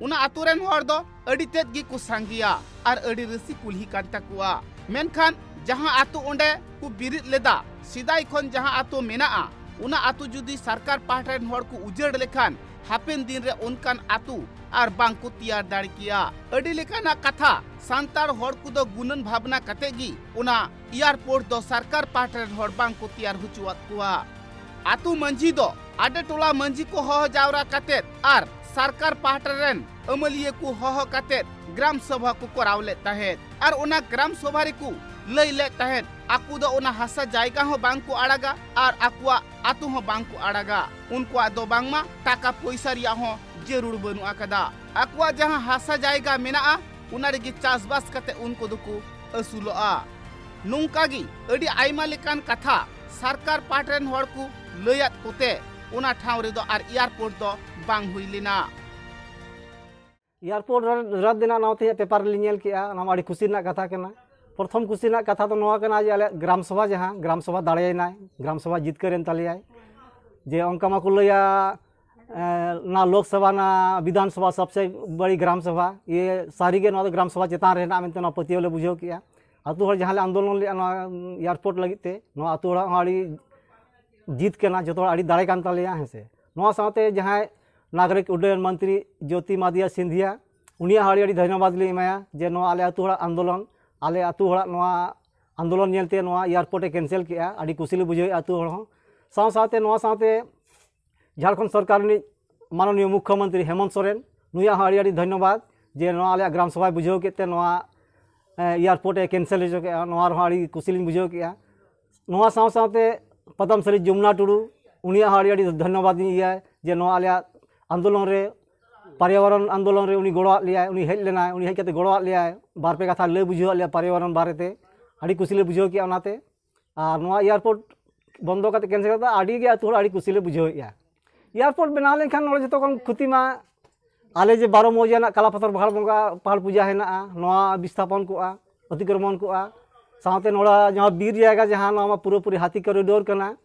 ᱚᱱᱟ ᱟᱛᱳ ᱨᱮᱱ ᱦᱚᱲ ᱫᱚ ᱟᱹᱰᱤ ᱛᱮᱫ ᱜᱮᱠᱚ ᱥᱟᱸᱜᱮᱭᱟ ᱟᱨ ᱟᱹᱰᱤ ᱨᱟᱹᱥᱤ ᱠᱩᱞᱦᱤ ᱠᱟᱱ ᱛᱟᱠᱚᱣᱟ᱾ ᱢᱮᱱᱠᱷᱟᱱ ᱡᱟᱦᱟᱸ ᱟᱛᱳ ᱚᱸᱰᱮ ᱠᱚ ᱵᱤᱨᱤᱫ ᱞᱮᱫᱟ, ᱥᱮᱫᱟᱭ ᱠᱷᱚᱱ ᱡᱟᱦᱟᱸ ᱟᱛᱳ ᱢᱮᱱᱟᱜᱼᱟ, ᱚᱱᱟ ᱟᱛᱳ ᱡᱩᱫᱤ ᱥᱚᱨᱠᱟᱨ ᱯᱟᱦᱴᱟ ᱨᱮᱱ ᱦᱚᱲ ᱠᱚ ᱩᱡᱟᱹᱲ ᱞᱮᱠᱷᱟᱱ, ᱦᱟᱯᱮᱱ ᱫᱤᱱ ᱨᱮ ᱚᱱᱠᱟᱱ ᱟᱛᱳ ᱟᱨ ᱵᱟᱝ ᱠᱚ ᱛᱮᱭᱟᱨ ᱫᱟᱲᱮ ᱠᱮᱭᱟ᱾ ᱟᱹᱰᱤ ᱞᱮᱠᱟᱱᱟᱜ ᱠᱟᱛᱷᱟ ᱥᱟᱱᱛᱟᱲ ᱦᱚᱲ ᱠᱚᱫᱚ ᱜᱩᱱᱟᱹᱱ ᱵᱷᱟᱵᱽᱱᱟ ᱠᱟᱛᱮ ᱜᱮ ᱚᱱᱟ ᱮᱭᱟᱨᱯᱳᱨᱴ ᱫᱚ ᱥᱚᱨᱠᱟᱨ ᱯᱟᱦᱴᱟ ᱨᱮᱱ ᱦᱚᱲ ᱵᱟᱝ ᱠᱚ ᱛᱮᱭᱟᱨ ᱦᱚᱪᱚᱣᱟᱫ ᱠᱚᱣᱟ᱾ ᱟᱛᱳ ᱢᱟᱹᱡᱷᱤ ᱫᱚ ᱟᱰᱮ ᱴᱚᱞᱟ ᱢᱟᱹᱡᱷᱤ ᱠᱚ ᱦᱚᱦᱚ ᱡᱟᱣᱨᱟ ᱠᱟᱛᱮ ᱟᱨ ᱥᱚᱨᱠᱟᱨ ᱯᱟᱦᱴᱟ ᱨᱮᱱ ᱟᱹᱢᱟᱹᱞᱤᱭᱟᱹ ᱠᱚ ᱦᱚᱦᱚ ᱠᱟᱛᱮ ᱜᱨᱟᱢ ᱥᱚᱵᱷᱟ ᱠᱚ ᱠᱚᱨᱟᱣ ᱞᱮᱫ ᱛᱟᱦᱮᱸᱫ ᱟᱨ ᱚᱱᱟ ᱜᱨᱟᱢ ᱥᱚᱵᱷᱟ ᱨᱮᱠᱚ ᱞᱟᱹᱭ ᱞᱮᱫ ᱛᱟᱦᱮᱸᱫ, ᱟᱠᱚ ᱫᱚ ᱚᱱᱟ ᱦᱟᱥᱟ ᱡᱟᱭᱜᱟ ᱦᱚᱸ ᱵᱟᱝ ᱠᱚ ᱟᱲᱟᱜᱟ ᱟᱨ ᱟᱠᱚᱣᱟᱜ ᱟᱛᱳ ᱦᱚᱸ ᱵᱟᱝ ᱠᱚ ᱟᱲᱟᱜᱟ᱾ ᱩᱱᱠᱩᱣᱟᱜ ᱫᱚ ᱵᱟᱝᱢᱟ ᱴᱟᱠᱟ ᱯᱚᱭᱥᱟ ᱨᱮᱭᱟᱜ ᱦᱚᱸ ᱡᱟᱹᱨᱩᱲ ᱵᱟᱹᱱᱩᱜ ᱟᱠᱟᱫᱟ᱾ ᱟᱠᱚᱣᱟᱜ ᱡᱟᱦᱟᱸ ᱦᱟᱥᱟ ᱡᱟᱭᱜᱟ ᱢᱮᱱᱟᱜᱼᱟ, ᱚᱱᱟ ᱨᱮᱜᱮ ᱪᱟᱥᱵᱟᱥ ᱠᱟᱛᱮ ᱩᱱᱠᱩ ᱫᱚᱠᱚ ᱟᱹᱥᱩᱞᱚᱜᱼᱟ᱾ ᱱᱚᱝᱠᱟ ᱜᱮ ᱟᱹᱰᱤ ᱟᱭᱢᱟ ᱞᱮᱠᱟᱱ ᱠᱟᱛᱷᱟ ᱥᱚᱨᱠᱟᱨ ᱯᱟᱦᱴᱟ ᱨᱮᱱ ᱦᱚᱲ ᱠᱚ ᱞᱟᱹᱭᱟᱫ ᱠᱚᱛᱮ ᱚᱱᱟ ᱴᱷᱟᱶ ᱨᱮᱫᱚ ᱟᱨ ᱮᱭᱟᱨᱯᱳᱨᱴ ᱫᱚ ᱵᱟᱝ ᱦᱩᱭ ᱞᱮᱱᱟ᱾ ᱮᱭᱟᱨᱯᱳᱨᱴ ᱨᱟᱫ ᱮᱱᱟ, ᱱᱚᱣᱟ ᱛᱮᱦᱮᱧ ᱯᱮᱯᱟᱨ ᱨᱮᱞᱤᱧ ᱧᱮᱞ ᱠᱮᱜᱼᱟ, ᱚᱱᱟ ᱢᱟ ᱟᱹᱰᱤ ᱠᱷᱩᱥᱤ ᱨᱮᱱᱟᱜ ᱠᱟᱛᱷᱟ ᱠᱟᱱᱟ᱾ ᱯᱨᱚᱛᱷᱚᱢ ᱠᱩᱥᱤ ᱨᱮᱱᱟᱜ ᱠᱟᱛᱷᱟ ᱫᱚ ᱱᱚᱣᱟ ᱠᱟᱱᱟ ᱡᱮ ᱟᱞᱮ ᱜᱨᱟᱢ ᱥᱚᱵᱷᱟ, ᱡᱟᱦᱟᱸ ᱜᱨᱟᱢ ᱥᱚᱵᱷᱟ ᱫᱟᱲᱮᱭᱮᱱᱟᱭ, ᱜᱨᱟᱢ ᱥᱚᱵᱷᱟ ᱡᱤᱛᱠᱟᱹᱨᱮᱱ ᱛᱟᱞᱮᱭᱟᱭ, ᱡᱮ ᱚᱱᱠᱟ ᱢᱟᱠᱚ ᱞᱟᱹᱭᱟ, ᱮ, ᱱᱟ ᱞᱳᱠ ᱥᱚᱵᱷᱟ ᱱᱟ ᱵᱤᱫᱷᱟᱱ ᱥᱚᱵᱷᱟ ᱥᱚᱵᱥᱮ ᱵᱟᱲᱤ ᱜᱨᱟᱢ ᱥᱚᱵᱷᱟ, ᱤᱭᱟᱹ ᱥᱟᱹᱨᱤᱜᱮ ᱱᱚᱣᱟ ᱫᱚ ᱜᱨᱟᱢ ᱥᱚᱵᱷᱟ ᱪᱮᱛᱟᱱ ᱨᱮ ᱦᱮᱱᱟᱜᱼᱟ ᱢᱮᱱᱛᱮ ᱱᱚᱣᱟ ᱯᱟᱹᱛᱭᱟᱹᱣ ᱞᱮ ᱵᱩᱡᱷᱟᱹᱣ ᱠᱮᱜᱼᱟ᱾ ᱟᱹᱛᱩ ᱦᱚᱲ ᱡᱟᱦᱟᱸ ᱞᱮ ᱟᱱᱫᱳᱞᱚᱱ ᱞᱮᱜᱼᱟ ᱱᱚᱣᱟ ᱮᱭᱟᱨᱯᱳᱨᱴ ᱞᱟᱹᱜᱤᱫ ᱛᱮ, ᱱᱚᱣᱟ ᱟᱹᱛᱩ ᱦᱚᱲᱟᱜ ᱦᱚᱸ ᱟᱹᱰᱤ ᱡᱤᱛ ᱠᱟᱱᱟ, ᱡᱚᱛᱚ ᱦᱚᱲ ᱟᱹᱰᱤ ᱫᱟᱲᱮ ᱠᱟᱱ ᱛᱟᱞᱮᱭᱟ, ᱦᱮᱸ ᱥᱮ᱾ ᱱᱚᱣᱟ ᱥᱟᱶᱛᱮ ᱡᱟᱦᱟᱸᱭ ᱱᱟᱜᱚᱨᱤᱠ ᱩᱰᱰᱚᱭᱚᱱ ᱢᱚᱱᱛᱨᱤ ᱡᱳᱛᱤᱢᱟᱫᱤᱭᱟ ᱥᱤᱱᱫᱷᱤᱭᱟ, ᱩᱱᱤᱭᱟᱜ ᱦᱚᱸ ᱟᱹᱰᱤ ᱟᱹᱰᱤ ᱫᱷᱚᱱᱭᱚᱵᱟᱫᱽ ᱞᱤᱧ ᱮᱢᱟᱭᱟ ᱡᱮ ᱱᱚᱣᱟ ᱟᱞᱮ ᱟᱹᱛᱩ ᱦᱚᱲᱟᱜ ᱟᱱᱫᱳᱞᱚᱱ, ᱟᱞᱮ ᱟᱹᱛᱩ ᱦᱚᱲᱟᱜ ᱱᱚᱣᱟ ᱟᱱᱫᱳᱞᱚᱱ ᱧᱮᱞᱛᱮ ᱱᱚᱣᱟ ᱮᱭᱟᱨᱯᱳᱨᱴ ᱮ ᱠᱮᱱᱥᱮᱞ ᱠᱮᱜᱼᱟ᱾ ᱟᱹᱰᱤ ᱠᱩᱥᱤ ᱞᱮ ᱵᱩᱡᱷᱟᱹᱣᱮᱫᱼᱟ ᱟᱹᱛᱩ ᱦᱚᱲ ᱦᱚᱸ᱾ ᱥᱟᱶ ᱥᱟᱶᱛᱮ ᱱᱚᱣᱟ ᱥᱟᱶᱛᱮ ᱡᱷᱟᱲᱠᱷᱚᱸᱰ ᱥᱚᱨᱠᱟᱨ ᱨᱤᱱᱤᱡ ᱢᱟᱱᱚᱱᱤᱭᱚ ᱢᱩᱠᱷᱭᱚᱢᱚᱱᱛᱨᱤ ᱦᱮᱢᱚᱱᱛ ᱥᱚᱨᱮᱱ, ᱱᱩᱭᱟᱜ ᱦᱚᱸ ᱟᱹᱰᱤ ᱟᱹᱰᱤ ᱫᱷᱚᱱᱭᱚᱵᱟᱫᱽ ᱡᱮ ᱱᱚᱣᱟ ᱟᱞᱮᱭᱟᱜ ᱜᱨᱟᱢ ᱥᱚᱵᱷᱟᱭ ᱵᱩᱡᱷᱟᱹᱣ ᱠᱮᱫ ᱛᱮ ᱱᱚᱣᱟ, ᱮ, ᱮᱭᱟᱨᱯᱳᱨᱴ ᱮ ᱠᱮᱱᱥᱮᱞ ᱦᱚᱪᱚ ᱠᱮᱫᱼᱟ᱾ ᱱᱚᱣᱟ ᱨᱮᱦᱚᱸ ᱟᱹᱰᱤ ᱠᱩᱥᱤ ᱞᱤᱧ ᱵᱩᱡᱷᱟᱹᱣ ᱠᱮᱫᱼᱟ᱾ ᱱᱚᱣᱟ ᱥᱟᱶ ᱥᱟᱶᱛᱮ ᱯᱚᱫᱚᱢᱥᱨᱤ ᱡᱚᱢᱩᱱᱟ ᱴᱩᱰᱩ, ᱩᱱᱤᱭᱟᱜ ᱦᱚᱸ ᱟᱹᱰᱤ ᱟᱹᱰᱤ ᱫᱷᱚᱱᱭᱚᱵᱟᱫᱽ ᱤᱧ ᱤᱭᱟᱹᱭᱟ ᱡᱮ ᱱᱚᱣᱟ ᱟᱞᱮᱭᱟᱜ ᱟᱱᱫᱳᱞᱚᱱ ᱨᱮ, ᱯᱚᱨᱭᱟᱵᱚᱨᱚᱱ ᱟᱱᱫᱳᱞᱚᱱ ᱨᱮ ᱩᱱᱤ ᱜᱚᱲᱚᱣᱟᱫ ᱞᱮᱭᱟᱭ, ᱩᱱᱤ ᱦᱮᱡ ᱞᱮᱱᱟᱭ, ᱩᱱᱤ ᱦᱮᱡ ᱠᱟᱛᱮ ᱜᱚᱲᱚᱣᱟᱫ ᱞᱮᱭᱟᱭ, ᱵᱟᱨ ᱯᱮ ᱠᱟᱛᱷᱟ ᱞᱟᱹᱭ ᱵᱩᱡᱷᱟᱹᱣᱟᱫ ᱞᱮᱭᱟ ᱯᱚᱨᱭᱟᱵᱚᱨᱚᱱ ᱵᱟᱨᱮᱛᱮ, ᱟᱹᱰᱤ ᱠᱩᱥᱤ ᱞᱮ ᱵᱩᱡᱷᱟᱹᱣ ᱠᱮᱫᱼᱟ ᱚᱱᱟᱛᱮ᱾ ᱟᱨ ᱱᱚᱣᱟ ᱮᱭᱟᱨᱯᱳᱨᱴ ᱵᱚᱱᱫᱚ ᱠᱟᱛᱮ ᱠᱮᱱᱥᱮᱞ ᱠᱟᱛᱮ ᱟᱹᱰᱤ ᱜᱮ ᱟᱹᱛᱩ ᱦᱚᱲ ᱟᱹᱰᱤ ᱠᱩᱥᱤ ᱞᱮ ᱵᱩᱡᱷᱟᱹᱣᱮᱫᱼᱟ᱾ ᱮᱭᱟᱨᱯᱳᱨᱴ ᱵᱮᱱᱟᱣ ᱞᱮᱱᱠᱷᱟᱱ ᱱᱚᱰᱮ ᱡᱚᱛᱚ ᱠᱷᱚᱱ ᱠᱷᱚᱛᱤ ᱢᱟ ᱟᱞᱮ ᱡᱮ ᱵᱟᱨᱚ ᱢᱚᱣᱡᱟ ᱨᱮᱱᱟᱜ ᱠᱟᱞᱟᱯᱟᱛᱷᱚᱨ ᱯᱟᱦᱟᱲ ᱵᱚᱸᱜᱟ ᱯᱟᱦᱟᱲ ᱯᱩᱡᱟ ᱦᱮᱱᱟᱜᱼᱟ, ᱱᱚᱣᱟ ᱵᱤᱥᱛᱷᱟᱯᱚᱱ ᱠᱚᱜᱼᱟ, ᱚᱛᱤᱠᱨᱚᱢᱚᱱ ᱠᱚᱜᱼᱟ᱾ ᱥᱟᱶᱛᱮ ᱱᱚᱰᱮ ᱡᱟᱦᱟᱸ ᱵᱤᱨ ᱡᱟᱭᱜᱟ ᱡᱟᱦᱟᱸ ᱱᱚᱣᱟ ᱢᱟ ᱯᱩᱨᱟᱹᱯᱩᱨᱤ ᱦᱟᱹᱛᱤ ᱠᱚᱨᱤᱰᱳᱨ ᱠᱟᱱᱟ,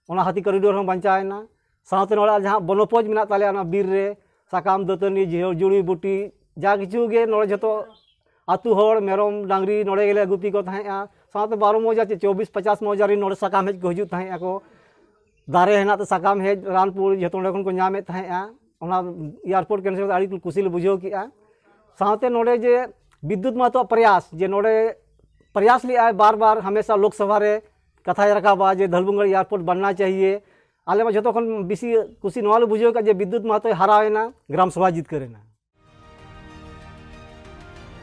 ᱚᱱᱟ ᱦᱟᱹᱛᱤ ᱠᱚᱨᱤᱰᱳᱨ ᱦᱚᱸ ᱵᱟᱧᱪᱟᱣ ᱮᱱᱟ᱾ ᱥᱟᱶᱛᱮ ᱱᱚᱰᱮ ᱡᱟᱦᱟᱸ ᱵᱚᱱᱚᱯᱚᱡᱽ ᱢᱮᱱᱟᱜ ᱛᱟᱞᱮᱭᱟ ᱚᱱᱟ ᱵᱤᱨ ᱨᱮ ᱥᱟᱠᱟᱢ, ᱫᱟᱹᱛᱟᱹᱱᱤ, ᱡᱷᱤ-, ᱡᱩᱲᱤ ᱵᱩᱴᱤ, ᱡᱟ ᱠᱤᱪᱷᱩ ᱜᱮ ᱱᱚᱰᱮ ᱡᱷᱚᱛᱚ ᱟᱹᱛᱩ ᱦᱚᱲ, ᱢᱮᱨᱚᱢ, ᱰᱟᱝᱨᱤ ᱱᱚᱰᱮ ᱜᱮᱞᱮ ᱜᱩᱯᱤ ᱠᱚ ᱛᱟᱦᱮᱸᱫᱼᱟ᱾ ᱥᱟᱶᱛᱮ ᱵᱟᱨᱚ ᱢᱚᱣᱡᱟ ᱪᱮ ᱪᱚᱵᱵᱤᱥ ᱯᱚᱪᱟᱥ ᱢᱚᱣᱡᱟ ᱨᱮᱱ ᱱᱚᱰᱮ ᱥᱟᱠᱟᱢ ᱦᱮᱡ ᱠᱚ ᱦᱤᱡᱩᱜ ᱛᱟᱦᱮᱸᱫ ᱟᱠᱚ᱾ ᱫᱟᱨᱮ ᱦᱮᱱᱟᱜ ᱛᱮ ᱥᱟᱠᱟᱢ ᱦᱮᱡ ᱨᱟᱱ ᱯᱩᱲ ᱡᱷᱚᱛᱚ ᱱᱚᱰᱮ ᱠᱷᱚᱱ ᱠᱚ ᱧᱟᱢᱮᱫ ᱛᱟᱦᱮᱸᱫᱼᱟ᱾ ᱚᱱᱟ ᱮᱭᱟᱨᱯᱳᱨᱴ ᱠᱮᱱᱥᱮᱞ ᱠᱟᱛᱮ ᱟᱹᱰᱤ ᱠᱩᱥᱤ ᱞᱮ ᱵᱩᱡᱷᱟᱹᱣ ᱠᱮᱫᱼᱟ᱾ ᱥᱟᱶᱛᱮ ᱱᱚᱰᱮ ᱡᱮ ᱵᱤᱫᱽᱫᱩᱛ ᱢᱟᱦᱟᱛᱚᱣᱟᱜ ᱯᱨᱚᱭᱟᱥ, ᱡᱮ ᱱᱚᱰᱮ ᱯᱨᱚᱭᱟᱥ ᱞᱮᱫᱼᱟᱭ ᱵᱟᱨ ᱵᱟᱨ, ᱦᱟᱢᱮᱥᱟ ᱞᱳᱠᱥᱚᱵᱷᱟ ᱨᱮ ᱠᱟᱛᱷᱟᱭ ᱨᱟᱠᱟᱵᱟ ᱡᱮ ᱫᱷᱟᱞᱵᱷᱩᱝᱜᱟᱲ ᱮᱭᱟᱨᱯᱳᱨᱴ ᱵᱟᱱᱱᱟ ᱪᱟᱦᱤᱭᱮ᱾ ᱟᱞᱮ ᱢᱟ ᱡᱷᱚᱛᱚ ᱠᱷᱚᱱ ᱵᱮᱥᱤ ᱠᱩᱥᱤ ᱱᱚᱣᱟ ᱞᱮ ᱵᱩᱡᱷᱟᱹᱣ ᱠᱮᱫᱼᱟ ᱡᱮ ᱵᱤᱫᱽᱫᱩᱛ ᱢᱟᱦᱟᱛᱚᱭ ᱦᱟᱨᱟᱣᱮᱱᱟ, ᱜᱨᱟᱢ ᱥᱚᱵᱷᱟ ᱡᱤᱛᱠᱟᱹᱨ ᱮᱱᱟ᱾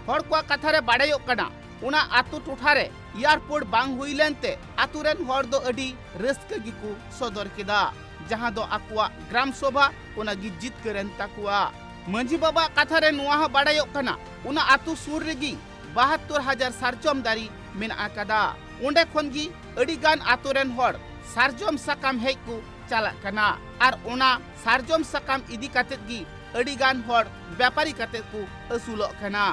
ᱦᱚᱲ ᱠᱚᱣᱟᱜ ᱠᱟᱛᱷᱟ ᱨᱮ ᱵᱟᱰᱟᱭᱚᱜ ᱠᱟᱱᱟ, ᱚᱱᱟ ᱟᱛᱳ ᱴᱚᱴᱷᱟ ᱨᱮ ᱮᱭᱟᱨᱯᱳᱨᱴ ᱵᱟᱝ ᱦᱩᱭ ᱞᱮᱱᱛᱮ ᱟᱛᱳ ᱨᱮᱱ ᱦᱚᱲ ᱫᱚ ᱟᱹᱰᱤ ᱨᱟᱹᱥᱠᱟᱹ ᱜᱮᱠᱚ ᱥᱚᱫᱚᱨ ᱠᱮᱫᱟ, ᱡᱟᱦᱟᱸ ᱫᱚ ᱟᱠᱚᱣᱟᱜ ᱜᱨᱟᱢ ᱥᱚᱵᱷᱟ ᱚᱱᱟ ᱜᱮ ᱡᱤᱛᱠᱟᱹᱨᱮᱱ ᱛᱟᱠᱚᱣᱟ᱾ ᱢᱟᱹᱡᱷᱤ ᱵᱟᱵᱟᱣᱟᱜ ᱠᱟᱛᱷᱟ ᱨᱮ ᱱᱚᱣᱟ ᱦᱚᱸ ᱵᱟᱰᱟᱭᱚᱜ ᱠᱟᱱᱟ, ᱚᱱᱟ ᱟᱛᱳ ᱥᱩᱨ ᱨᱮᱜᱮ ᱵᱟᱦᱟᱛᱛᱳᱨ ᱦᱟᱡᱟᱨ ᱥᱟᱨᱡᱚᱢ ᱫᱟᱨᱮ ᱢᱮᱱᱟᱜ ᱟᱠᱟᱫᱟ᱾ ᱚᱸᱰᱮ ᱠᱷᱚᱱ ᱜᱮ ᱟᱹᱰᱤ ᱜᱟᱱ ᱟᱛᱳ ᱨᱮᱱ ᱦᱚᱲ ᱥᱟᱨᱡᱚᱢ ᱥᱟᱠᱟᱢ ᱦᱮᱡ ᱠᱚ ᱪᱟᱞᱟᱜ ᱠᱟᱱᱟ ᱟᱨ ᱚᱱᱟ ᱥᱟᱨᱡᱚᱢ ᱥᱟᱠᱟᱢ ᱤᱫᱤ ᱠᱟᱛᱮᱫ ᱜᱮ ᱟᱹᱰᱤ ᱜᱟᱱ ᱦᱚᱲ ᱵᱮᱯᱟᱨᱤ ᱠᱟᱛᱮᱫ ᱠᱚ ᱟᱹᱥᱩᱞᱚᱜ ᱠᱟᱱᱟ᱾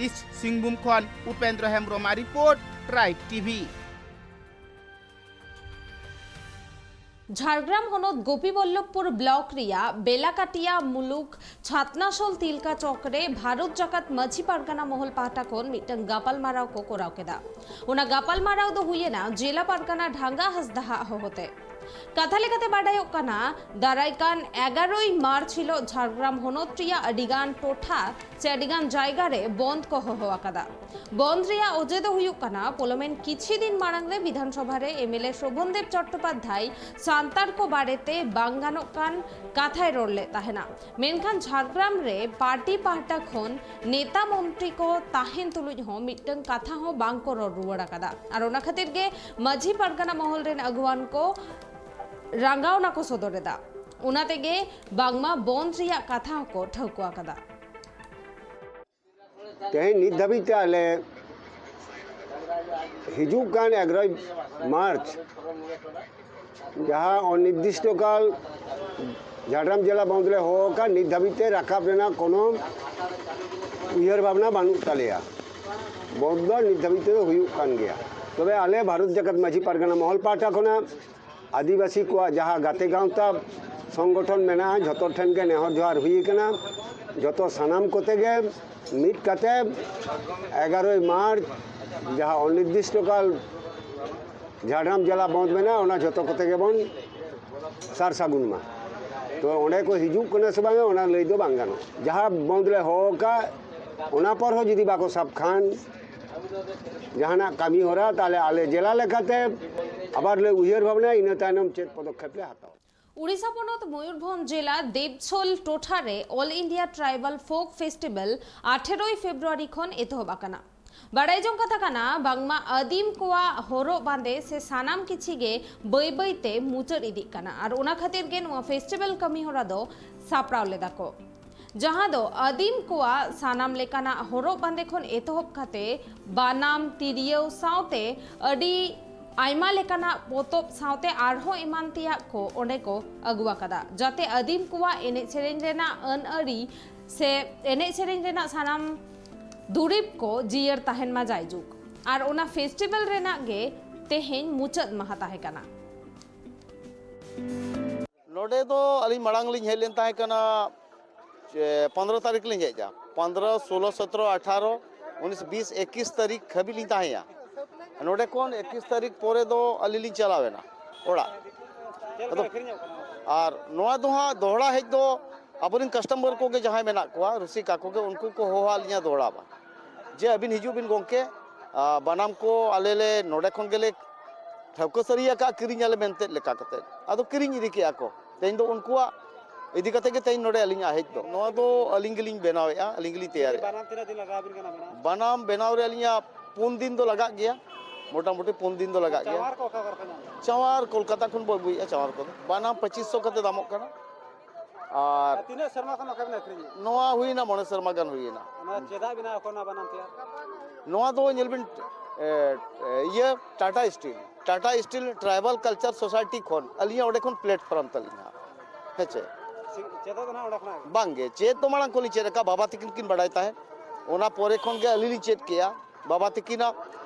ᱤᱥᱴ ᱥᱤᱝᱵᱷᱩᱢ ᱠᱷᱚᱱ ᱩᱯᱮᱱᱫᱨᱚ ᱦᱮᱢᱵᱨᱚᱢᱟᱜ ᱨᱤᱯᱳᱨᱴ, ᱴᱨᱟᱭᱤᱵᱽ ᱴᱤᱵᱷᱤ᱾ ᱡᱷᱟᱲᱜᱨᱟᱢ ᱦᱚᱱᱚᱛ ᱜᱳᱯᱤᱵᱚᱞᱞᱚᱵᱷᱯᱩᱨ ᱵᱞᱚᱠ ᱨᱮᱭᱟᱜ ᱵᱮᱞᱟᱠᱟᱴᱤᱭᱟ ᱢᱩᱞᱩᱠ ᱪᱷᱟᱛᱱᱟᱥᱳᱞ ᱛᱤᱞᱠᱟ ᱪᱚᱠ ᱨᱮ ᱵᱷᱟᱨᱚᱛ ᱡᱟᱠᱟᱛ ᱢᱟᱹᱡᱷᱤ ᱯᱟᱨᱜᱟᱱᱟ ᱢᱚᱦᱚᱞ ᱯᱟᱦᱴᱟ ᱠᱷᱚᱱ ᱢᱤᱫᱴᱟᱝ ᱜᱟᱯᱟᱞᱢᱟᱨᱟᱣ ᱠᱚ ᱠᱚᱨᱟᱣ ᱠᱮᱫᱟ᱾ ᱚᱱᱟ ᱜᱟᱯᱟᱞᱢᱟᱨᱟᱣ ᱫᱚ ᱦᱩᱭᱮᱱᱟ ᱡᱮᱞᱟ ᱯᱟᱨᱜᱟᱱᱟ ᱰᱷᱟᱝᱜᱟ ᱦᱟᱸᱥᱫᱟᱦᱟᱜ ᱦᱚᱦᱚᱛᱮ᱾ ᱠᱟᱛᱷᱟ ᱞᱮᱠᱟᱛᱮ ᱵᱟᱰᱟᱭᱚᱜ ᱠᱟᱱᱟ, ᱫᱟᱨᱟᱭ ᱠᱟᱱ ᱮᱜᱟᱨᱳᱭ ᱢᱟᱨᱪ ᱦᱤᱞᱳᱜ ᱡᱷᱟᱲᱜᱨᱟᱢ ᱦᱚᱱᱚᱛ ᱨᱮᱭᱟᱜ ᱟᱹᱰᱤᱜᱟᱱ ᱴᱚᱴᱷᱟ ᱪᱮ ᱟᱹᱰᱤᱜᱟᱱ ᱡᱟᱭᱜᱟ ᱨᱮ ᱵᱚᱱᱫ ᱠᱚ ᱦᱚᱦᱚ ᱟᱠᱟᱫᱟ᱾ ᱵᱚᱱᱫ ᱨᱮᱭᱟᱜ ᱚᱡᱮ ᱫᱚ ᱦᱩᱭᱩᱜ ᱠᱟᱱᱟ, ᱯᱚᱞᱚᱢᱮᱱ ᱠᱤᱪᱷᱤ ᱫᱤᱱ ᱢᱟᱲᱟᱝ ᱨᱮ ᱵᱤᱫᱷᱟᱱ ᱥᱚᱵᱷᱟ ᱨᱮ ᱮᱢ ᱮᱞ ᱮ ᱥᱨᱚᱵᱚᱱ ᱫᱮᱵ ᱪᱚᱴᱴᱳᱯᱟᱫᱽᱫᱷᱟᱭ ᱥᱟᱱᱛᱟᱲ ᱠᱚ ᱵᱟᱨᱮᱛᱮ ᱵᱟᱝ ᱜᱟᱱᱚᱜ ᱠᱟᱱ ᱠᱟᱛᱷᱟᱭ ᱨᱚᱲ ᱞᱮᱫ ᱛᱟᱦᱮᱱᱟ᱾ ᱢᱮᱱᱠᱷᱟᱱ ᱡᱷᱟᱲᱜᱨᱟᱢ ᱨᱮ ᱯᱟᱨᱴᱤ ᱯᱟᱦᱴᱟ ᱠᱷᱚᱱ ᱱᱮᱛᱟ ᱢᱚᱱᱛᱨᱤ ᱠᱚ ᱛᱟᱦᱮᱱ ᱛᱩᱞᱩᱡ ᱦᱚᱸ ᱢᱤᱫᱴᱟᱝ ᱠᱟᱛᱷᱟ ᱦᱚᱸ ᱵᱟᱝ ᱠᱚ ᱨᱚᱲ ᱨᱩᱣᱟᱹᱲ ᱟᱠᱟᱫᱟ᱾ ᱟᱨ ᱚᱱᱟ ᱠᱷᱟᱹᱛᱤᱨ ᱜᱮ ᱢᱟᱹᱡᱷᱤ ᱯᱟᱨᱜᱟᱱᱟ ᱢᱚᱦᱚᱞ ᱨᱮᱱ ᱟᱹᱜᱩᱣᱟᱱ ᱠᱚ ᱨᱟᱸᱜᱟᱣᱱᱟ ᱠᱚ ᱥᱚᱫᱚᱨ ᱮᱫᱟ᱾ ᱚᱱᱟ ᱛᱮᱜᱮ ᱵᱟᱝᱢᱟ ᱵᱚᱱᱫ ᱨᱮᱭᱟᱜ ᱠᱟᱛᱷᱟ ᱦᱚᱸᱠᱚ ᱴᱷᱟᱹᱣᱠᱟᱹ ᱟᱠᱟᱫᱟ᱾ ᱛᱮᱦᱮᱧ ᱱᱤᱛ ᱫᱷᱟᱹᱵᱤᱡ ᱛᱮ ᱟᱞᱮ ᱦᱤᱡᱩᱜ ᱠᱟᱱ ᱮᱜᱟᱨᱳᱭ ᱢᱟᱨᱪ ᱡᱟᱦᱟᱸ ᱚᱱᱤᱨᱫᱤᱥᱴᱚ ᱠᱟᱞ ᱡᱷᱟᱲᱜᱨᱟᱢ ᱡᱮᱞᱟ ᱵᱚᱱᱫ ᱞᱮ ᱦᱚᱦᱚ ᱟᱠᱟᱫ, ᱱᱤᱛ ᱫᱷᱟᱹᱵᱤᱡ ᱛᱮ ᱨᱟᱠᱟᱵ ᱨᱮᱱᱟᱜ ᱠᱳᱱᱳ ᱩᱭᱦᱟᱹᱨ ᱵᱷᱟᱵᱽᱱᱟ ᱵᱟᱹᱱᱩᱜ ᱛᱟᱞᱮᱭᱟ᱾ ᱵᱚᱱᱫ ᱫᱚ ᱱᱤᱛ ᱫᱷᱟᱹᱵᱤᱡ ᱛᱮᱫᱚ ᱦᱩᱭᱩᱜ ᱠᱟᱱ ᱜᱮᱭᱟ᱾ ᱛᱚᱵᱮ ᱟᱞᱮ ᱵᱷᱟᱨᱚᱛ ᱡᱟᱠᱟᱛ ᱢᱟᱹᱡᱷᱤ ᱯᱟᱨᱜᱟᱱᱟ ᱢᱚᱦᱚᱞ ᱯᱟᱦᱴᱟ ᱠᱷᱚᱱᱟᱜ ᱟᱹᱫᱤᱵᱟᱹᱥᱤ ᱠᱚᱣᱟᱜ ᱡᱟᱦᱟᱸ ᱜᱟᱛᱮ ᱜᱟᱶᱛᱟ ᱥᱚᱝᱜᱚᱴᱷᱚᱱ ᱢᱮᱱᱟᱜᱼᱟ, ᱡᱷᱚᱛᱚ ᱴᱷᱮᱱ ᱜᱮ ᱱᱮᱦᱚᱨ ᱡᱚᱦᱟᱨ ᱦᱩᱭ ᱟᱠᱟᱱᱟ᱾ ᱡᱷᱚᱛᱚ ᱥᱟᱱᱟᱢ ᱠᱚᱛᱮ ᱜᱮ ᱢᱤᱫ ᱠᱟᱛᱮ ᱮᱜᱟᱨᱳᱭ ᱢᱟᱨᱪ ᱡᱟᱦᱟᱸ ᱚᱱᱤᱨᱫᱤᱥᱴᱚ ᱠᱟᱞ ᱡᱷᱟᱲᱜᱨᱟᱢ ᱡᱮᱞᱟ ᱵᱚᱱᱫ ᱢᱮᱱᱟᱜᱼᱟ, ᱚᱱᱟ ᱡᱷᱚᱛᱚ ᱠᱚᱛᱮ ᱜᱮᱵᱚᱱ ᱥᱟᱨ ᱥᱟᱹᱜᱩᱱ ᱢᱟ᱾ ᱛᱚ ᱚᱸᱰᱮ ᱠᱚ ᱦᱤᱡᱩᱜ ᱠᱟᱱᱟ ᱥᱮ ᱵᱟᱝᱟ, ᱚᱱᱟ ᱞᱟᱹᱭ ᱫᱚ ᱵᱟᱝ ᱜᱟᱱᱚᱜᱼᱟ᱾ ᱡᱟᱦᱟᱸ ᱵᱚᱱᱫ ᱞᱮ ᱦᱚᱦᱚ ᱟᱠᱟᱫ, ᱚᱱᱟ ᱯᱚᱨ ᱦᱚᱸ ᱡᱩᱫᱤ ᱵᱟᱠᱚ ᱥᱟᱵ ᱠᱷᱟᱱ ᱡᱟᱦᱟᱱᱟᱜ ᱠᱟᱹᱢᱤ ᱦᱚᱨᱟ, ᱛᱟᱦᱞᱮ ᱟᱞᱮ ᱡᱮᱞᱟ ᱞᱮᱠᱟᱛᱮ ᱟᱵᱟᱨ ᱞᱮ ᱩᱭᱦᱟᱹᱨ ᱵᱷᱟᱵᱽᱱᱟᱭᱟ, ᱤᱱᱟᱹ ᱛᱟᱭᱱᱚᱢ ᱪᱮᱫ ᱯᱚᱫᱚᱠᱷᱮᱯ ᱞᱮ ᱦᱟᱛᱟᱣᱟ᱾ ᱩᱲᱤᱥᱥᱟ ᱯᱚᱱᱚᱛ ᱢᱚᱭᱩᱨᱵᱷᱚᱸᱡᱽ ᱡᱮᱞᱟ ᱫᱮᱵᱥᱳᱞ ᱴᱚᱴᱷᱟ ᱨᱮ All India Tribal Folk Festival ᱟᱴᱷᱮᱨᱳᱭ February ᱠᱷᱚᱱ ᱮᱛᱚᱦᱚᱵ ᱟᱠᱟᱱᱟ᱾ ᱵᱟᱰᱟᱭ ᱡᱚᱝ ᱠᱟᱛᱷᱟ ᱠᱟᱱᱟ, ᱵᱟᱝᱢᱟ ᱟᱹᱫᱤᱢ ᱠᱚᱣᱟᱜ ᱦᱚᱨᱚᱜ ᱵᱟᱸᱫᱮ ᱥᱮ ᱥᱟᱱᱟᱢ ᱠᱤᱪᱷᱤ ᱜᱮ ᱵᱟᱹᱭ ᱵᱟᱹᱭ ᱛᱮ ᱢᱩᱪᱟᱹᱫ ᱤᱫᱤᱜ ᱠᱟᱱᱟ, ᱟᱨ ᱚᱱᱟ ᱠᱷᱟᱹᱛᱤᱨ ᱜᱮ ᱱᱚᱣᱟ ᱯᱷᱮᱥᱴᱤᱵᱷᱟᱞ ᱠᱟᱹᱢᱤ ᱦᱚᱨᱟ ᱫᱚ ᱥᱟᱯᱲᱟᱣ ᱞᱮᱫᱟ ᱠᱚ, ᱡᱟᱦᱟᱸ ᱫᱚ ᱟᱹᱫᱤᱢ ᱠᱚᱣᱟᱜ ᱥᱟᱱᱟᱢ ᱞᱮᱠᱟᱱᱟᱜ ᱦᱚᱨᱚᱜ ᱵᱟᱸᱫᱮ ᱠᱷᱚᱱ ᱮᱛᱚᱦᱚᱵ ᱠᱟᱛᱮ ᱵᱟᱱᱟᱢ, ᱛᱤᱨᱭᱳ ᱥᱟᱶᱛᱮ ᱟᱹᱰᱤ ᱟᱭᱢᱟ ᱞᱮᱠᱟᱱᱟᱜ ᱯᱚᱛᱚᱵ ᱥᱟᱶᱛᱮ ᱟᱨᱦᱚᱸ ᱮᱢᱟᱱ ᱛᱮᱭᱟᱜ ᱠᱚ ᱚᱸᱰᱮ ᱠᱚ ᱟᱹᱜᱩ ᱟᱠᱟᱫᱟ, ᱡᱟᱛᱮ ᱟᱹᱫᱤᱢ ᱠᱚᱣᱟᱜ ᱮᱱᱮᱡ ᱥᱮᱨᱮᱧ ᱨᱮᱱᱟᱜ ᱟᱹᱱ ᱟᱹᱨᱤ ᱥᱮ ᱮᱱᱮᱡ ᱥᱮᱨᱮᱧ ᱨᱮᱱᱟᱜ ᱥᱟᱱᱟᱢ ᱫᱩᱨᱤᱵᱽ ᱠᱚ ᱡᱤᱭᱟᱹᱲ ᱛᱟᱦᱮᱱ ᱢᱟ ᱡᱟᱭᱡᱩᱜᱽ᱾ ᱟᱨ ᱚᱱᱟ ᱯᱷᱮᱥᱴᱤᱵᱷᱟᱞ ᱨᱮᱱᱟᱜ ᱜᱮ ᱛᱮᱦᱮᱧ ᱢᱩᱪᱟᱹᱫ ᱢᱟᱦᱟ ᱛᱟᱦᱮᱸ ᱠᱟᱱᱟ᱾ ᱱᱚᱰᱮ ᱫᱚ ᱟᱹᱞᱤᱧ ᱢᱟᱲᱟᱝ ᱞᱤᱧ ᱦᱮᱡ ᱞᱮᱱ ᱛᱟᱦᱮᱸ ᱠᱟᱱᱟ ᱯᱚᱱᱫᱽᱨᱚ ᱛᱟᱹᱨᱤᱠᱷ ᱞᱤᱧ ᱦᱮᱡᱼᱟ᱾ ᱯᱚᱱᱫᱽᱨᱚ, ᱥᱳᱞᱳ, ᱥᱚᱛᱨᱚ, ᱟᱴᱷᱟᱨᱚ, ᱩᱱᱤᱥ, ᱵᱤᱥ, ᱮᱠᱤᱥ ᱛᱟᱹᱨᱤᱠᱷ ᱦᱟᱹᱵᱤᱡ ᱞᱤᱧ ᱛᱟᱦᱮᱸᱭᱟ᱾ ᱱᱚᱰᱮ ᱠᱷᱚᱱ ᱮᱠᱤᱥ ᱛᱟᱹᱨᱤᱠᱷ ᱯᱚᱨᱮ ᱫᱚ ᱟᱹᱞᱤᱧ ᱞᱤᱧ ᱪᱟᱞᱟᱣᱮᱱᱟ ᱚᱲᱟᱜ᱾ ᱟᱫᱚ ᱟᱨ ᱱᱚᱣᱟ ᱫᱚ ᱦᱟᱸᱜ ᱫᱚᱦᱲᱟ ᱦᱮᱡ ᱫᱚ ᱟᱵᱚᱨᱮᱱ ᱠᱟᱥᱴᱚᱢᱟᱨ ᱠᱚᱜᱮ ᱡᱟᱦᱟᱸᱭ ᱢᱮᱱᱟᱜ ᱠᱚᱣᱟ, ᱨᱩᱥᱤᱠᱟ ᱠᱚᱜᱮ, ᱩᱱᱠᱩ ᱠᱚ ᱦᱚᱦᱚᱣᱟᱫ ᱞᱤᱧᱟ ᱫᱚᱦᱲᱟ ᱢᱟ, ᱡᱮ ᱟᱹᱵᱤᱱ ᱦᱤᱡᱩᱜ ᱵᱤᱱ ᱜᱚᱢᱠᱮ, ᱟᱨ ᱵᱟᱱᱟᱢ ᱠᱚ ᱟᱞᱮ ᱞᱮ ᱱᱚᱰᱮ ᱠᱷᱚᱱ ᱜᱮᱞᱮ ᱴᱷᱟᱹᱣᱠᱟᱹ ᱥᱟᱹᱨᱤ ᱟᱠᱟᱫ, ᱠᱤᱨᱤᱧ ᱟᱞᱮ ᱢᱮᱱᱛᱮ ᱞᱮᱠᱟ ᱠᱟᱛᱮ᱾ ᱟᱫᱚ ᱠᱤᱨᱤᱧ ᱤᱫᱤ ᱠᱮᱜᱼᱟ ᱠᱚ᱾ ᱛᱮᱦᱮᱧ ᱫᱚ ᱩᱱᱠᱩᱣᱟᱜ ᱤᱫᱤ ᱠᱟᱛᱮ ᱜᱮ ᱛᱮᱦᱮᱧ ᱱᱚᱰᱮ ᱟᱹᱞᱤᱧᱟᱜ ᱦᱮᱡ ᱫᱚ᱾ ᱱᱚᱣᱟ ᱫᱚ ᱟᱹᱞᱤᱧ ᱜᱮᱞᱤᱧ ᱵᱮᱱᱟᱣᱮᱫᱼᱟ, ᱟᱹᱞᱤᱧ ᱜᱮᱞᱤᱧ ᱛᱮᱭᱟᱨᱮᱫᱼᱟ᱾ ᱵᱟᱱᱟᱢ ᱛᱤᱱᱟᱹᱜ ᱫᱤᱱ ᱞᱟᱜᱟᱣ ᱟᱵᱤᱱ ᱠᱟᱱᱟ ᱵᱮᱱᱟᱣ? ᱵᱟᱱᱟᱢ ᱵᱮᱱᱟᱣ ᱨᱮ ᱟᱹᱞᱤᱧᱟᱜ ᱯᱩᱱ ᱫᱤᱱ ᱫᱚ ᱞᱟᱜᱟᱜ ᱜᱮᱭᱟ, ᱢᱚᱴᱟᱢᱩᱴᱤ ᱯᱩᱱ ᱫᱤᱱ ᱫᱚ ᱞᱟᱜᱟᱜ ᱜᱮᱭᱟ᱾ ᱪᱟᱣᱟᱨ ᱠᱚ ᱚᱠᱟ ᱠᱚᱨᱮ ᱯᱮ ᱧᱟᱢᱟ? ᱪᱟᱣᱟᱨ ᱠᱳᱞᱠᱟᱛᱟ ᱠᱷᱚᱱ ᱵᱚ ᱟᱹᱜᱩᱭᱮᱫᱼᱟ ᱪᱟᱣᱟᱨ ᱠᱚᱫᱚ᱾ ᱵᱟᱱᱟᱢ ᱯᱚᱸᱪᱤᱥ ᱥᱚ ᱠᱟᱛᱮ ᱫᱟᱢᱚᱜ ᱠᱟᱱᱟ᱾ ᱟᱨ ᱟᱨ ᱛᱤᱱᱟᱹᱜ ᱥᱮᱨᱢᱟ ᱠᱷᱚᱱ ᱱᱚᱝᱠᱟ ᱵᱤᱱ ᱟᱹᱠᱷᱨᱤᱧᱮᱫᱼᱟ? ᱱᱚᱣᱟ ᱦᱩᱭᱱᱟ ᱢᱚᱬᱮ ᱥᱮᱨᱢᱟ ᱜᱟᱱ ᱦᱩᱭᱱᱟ᱾ ᱚᱱᱟ ᱪᱮᱫᱟᱜ ᱵᱮᱱᱟᱣ ᱠᱚ ᱚᱱᱟ ᱵᱟᱱᱟᱢ ᱛᱮᱭᱟᱨ? ᱱᱚᱣᱟ ᱫᱚ ᱧᱮᱞ ᱵᱤᱱ, ᱮ, ᱮ, ᱤᱭᱟᱹ, Tata steel, Tata steel tribal culture society ᱠᱷᱚᱱ ᱟᱹᱞᱤᱧᱟᱜ ᱚᱸᱰᱮ ᱠᱷᱚᱱ ᱯᱞᱮᱴᱯᱷᱚᱨᱢ ᱛᱟᱹᱞᱤᱧ ᱦᱟᱸᱜ, ᱦᱮᱸ ᱪᱮ? ᱪᱮᱫ, ᱪᱮᱫᱚᱜ ᱫᱚ ᱱᱟᱦᱟᱜ ᱚᱸᱰᱮ ᱠᱷᱚᱱᱟᱜ ᱜᱮ? ᱵᱟᱝ ᱜᱮ, ᱪᱮᱫ ᱫᱚ ᱢᱟᱲᱟᱝ ᱠᱷᱚᱱ ᱞᱤᱧ ᱪᱮᱫ ᱟᱠᱟᱫ, ᱵᱟᱵᱟ ᱛᱟᱹᱠᱤᱱ ᱠᱤᱱ ᱵᱟᱲᱟᱭ ᱛᱟᱦᱮᱸᱫ, ᱚᱱᱟ ᱯᱚᱨᱮ ᱠᱷᱚᱱ ᱜᱮ ᱟᱹᱞᱤᱧ ᱞᱤᱧ ᱪᱮᱫ ᱠᱮᱜᱼᱟ᱾ ᱵᱟᱵᱟ ᱛᱟᱹᱠᱤᱱᱟᱜ,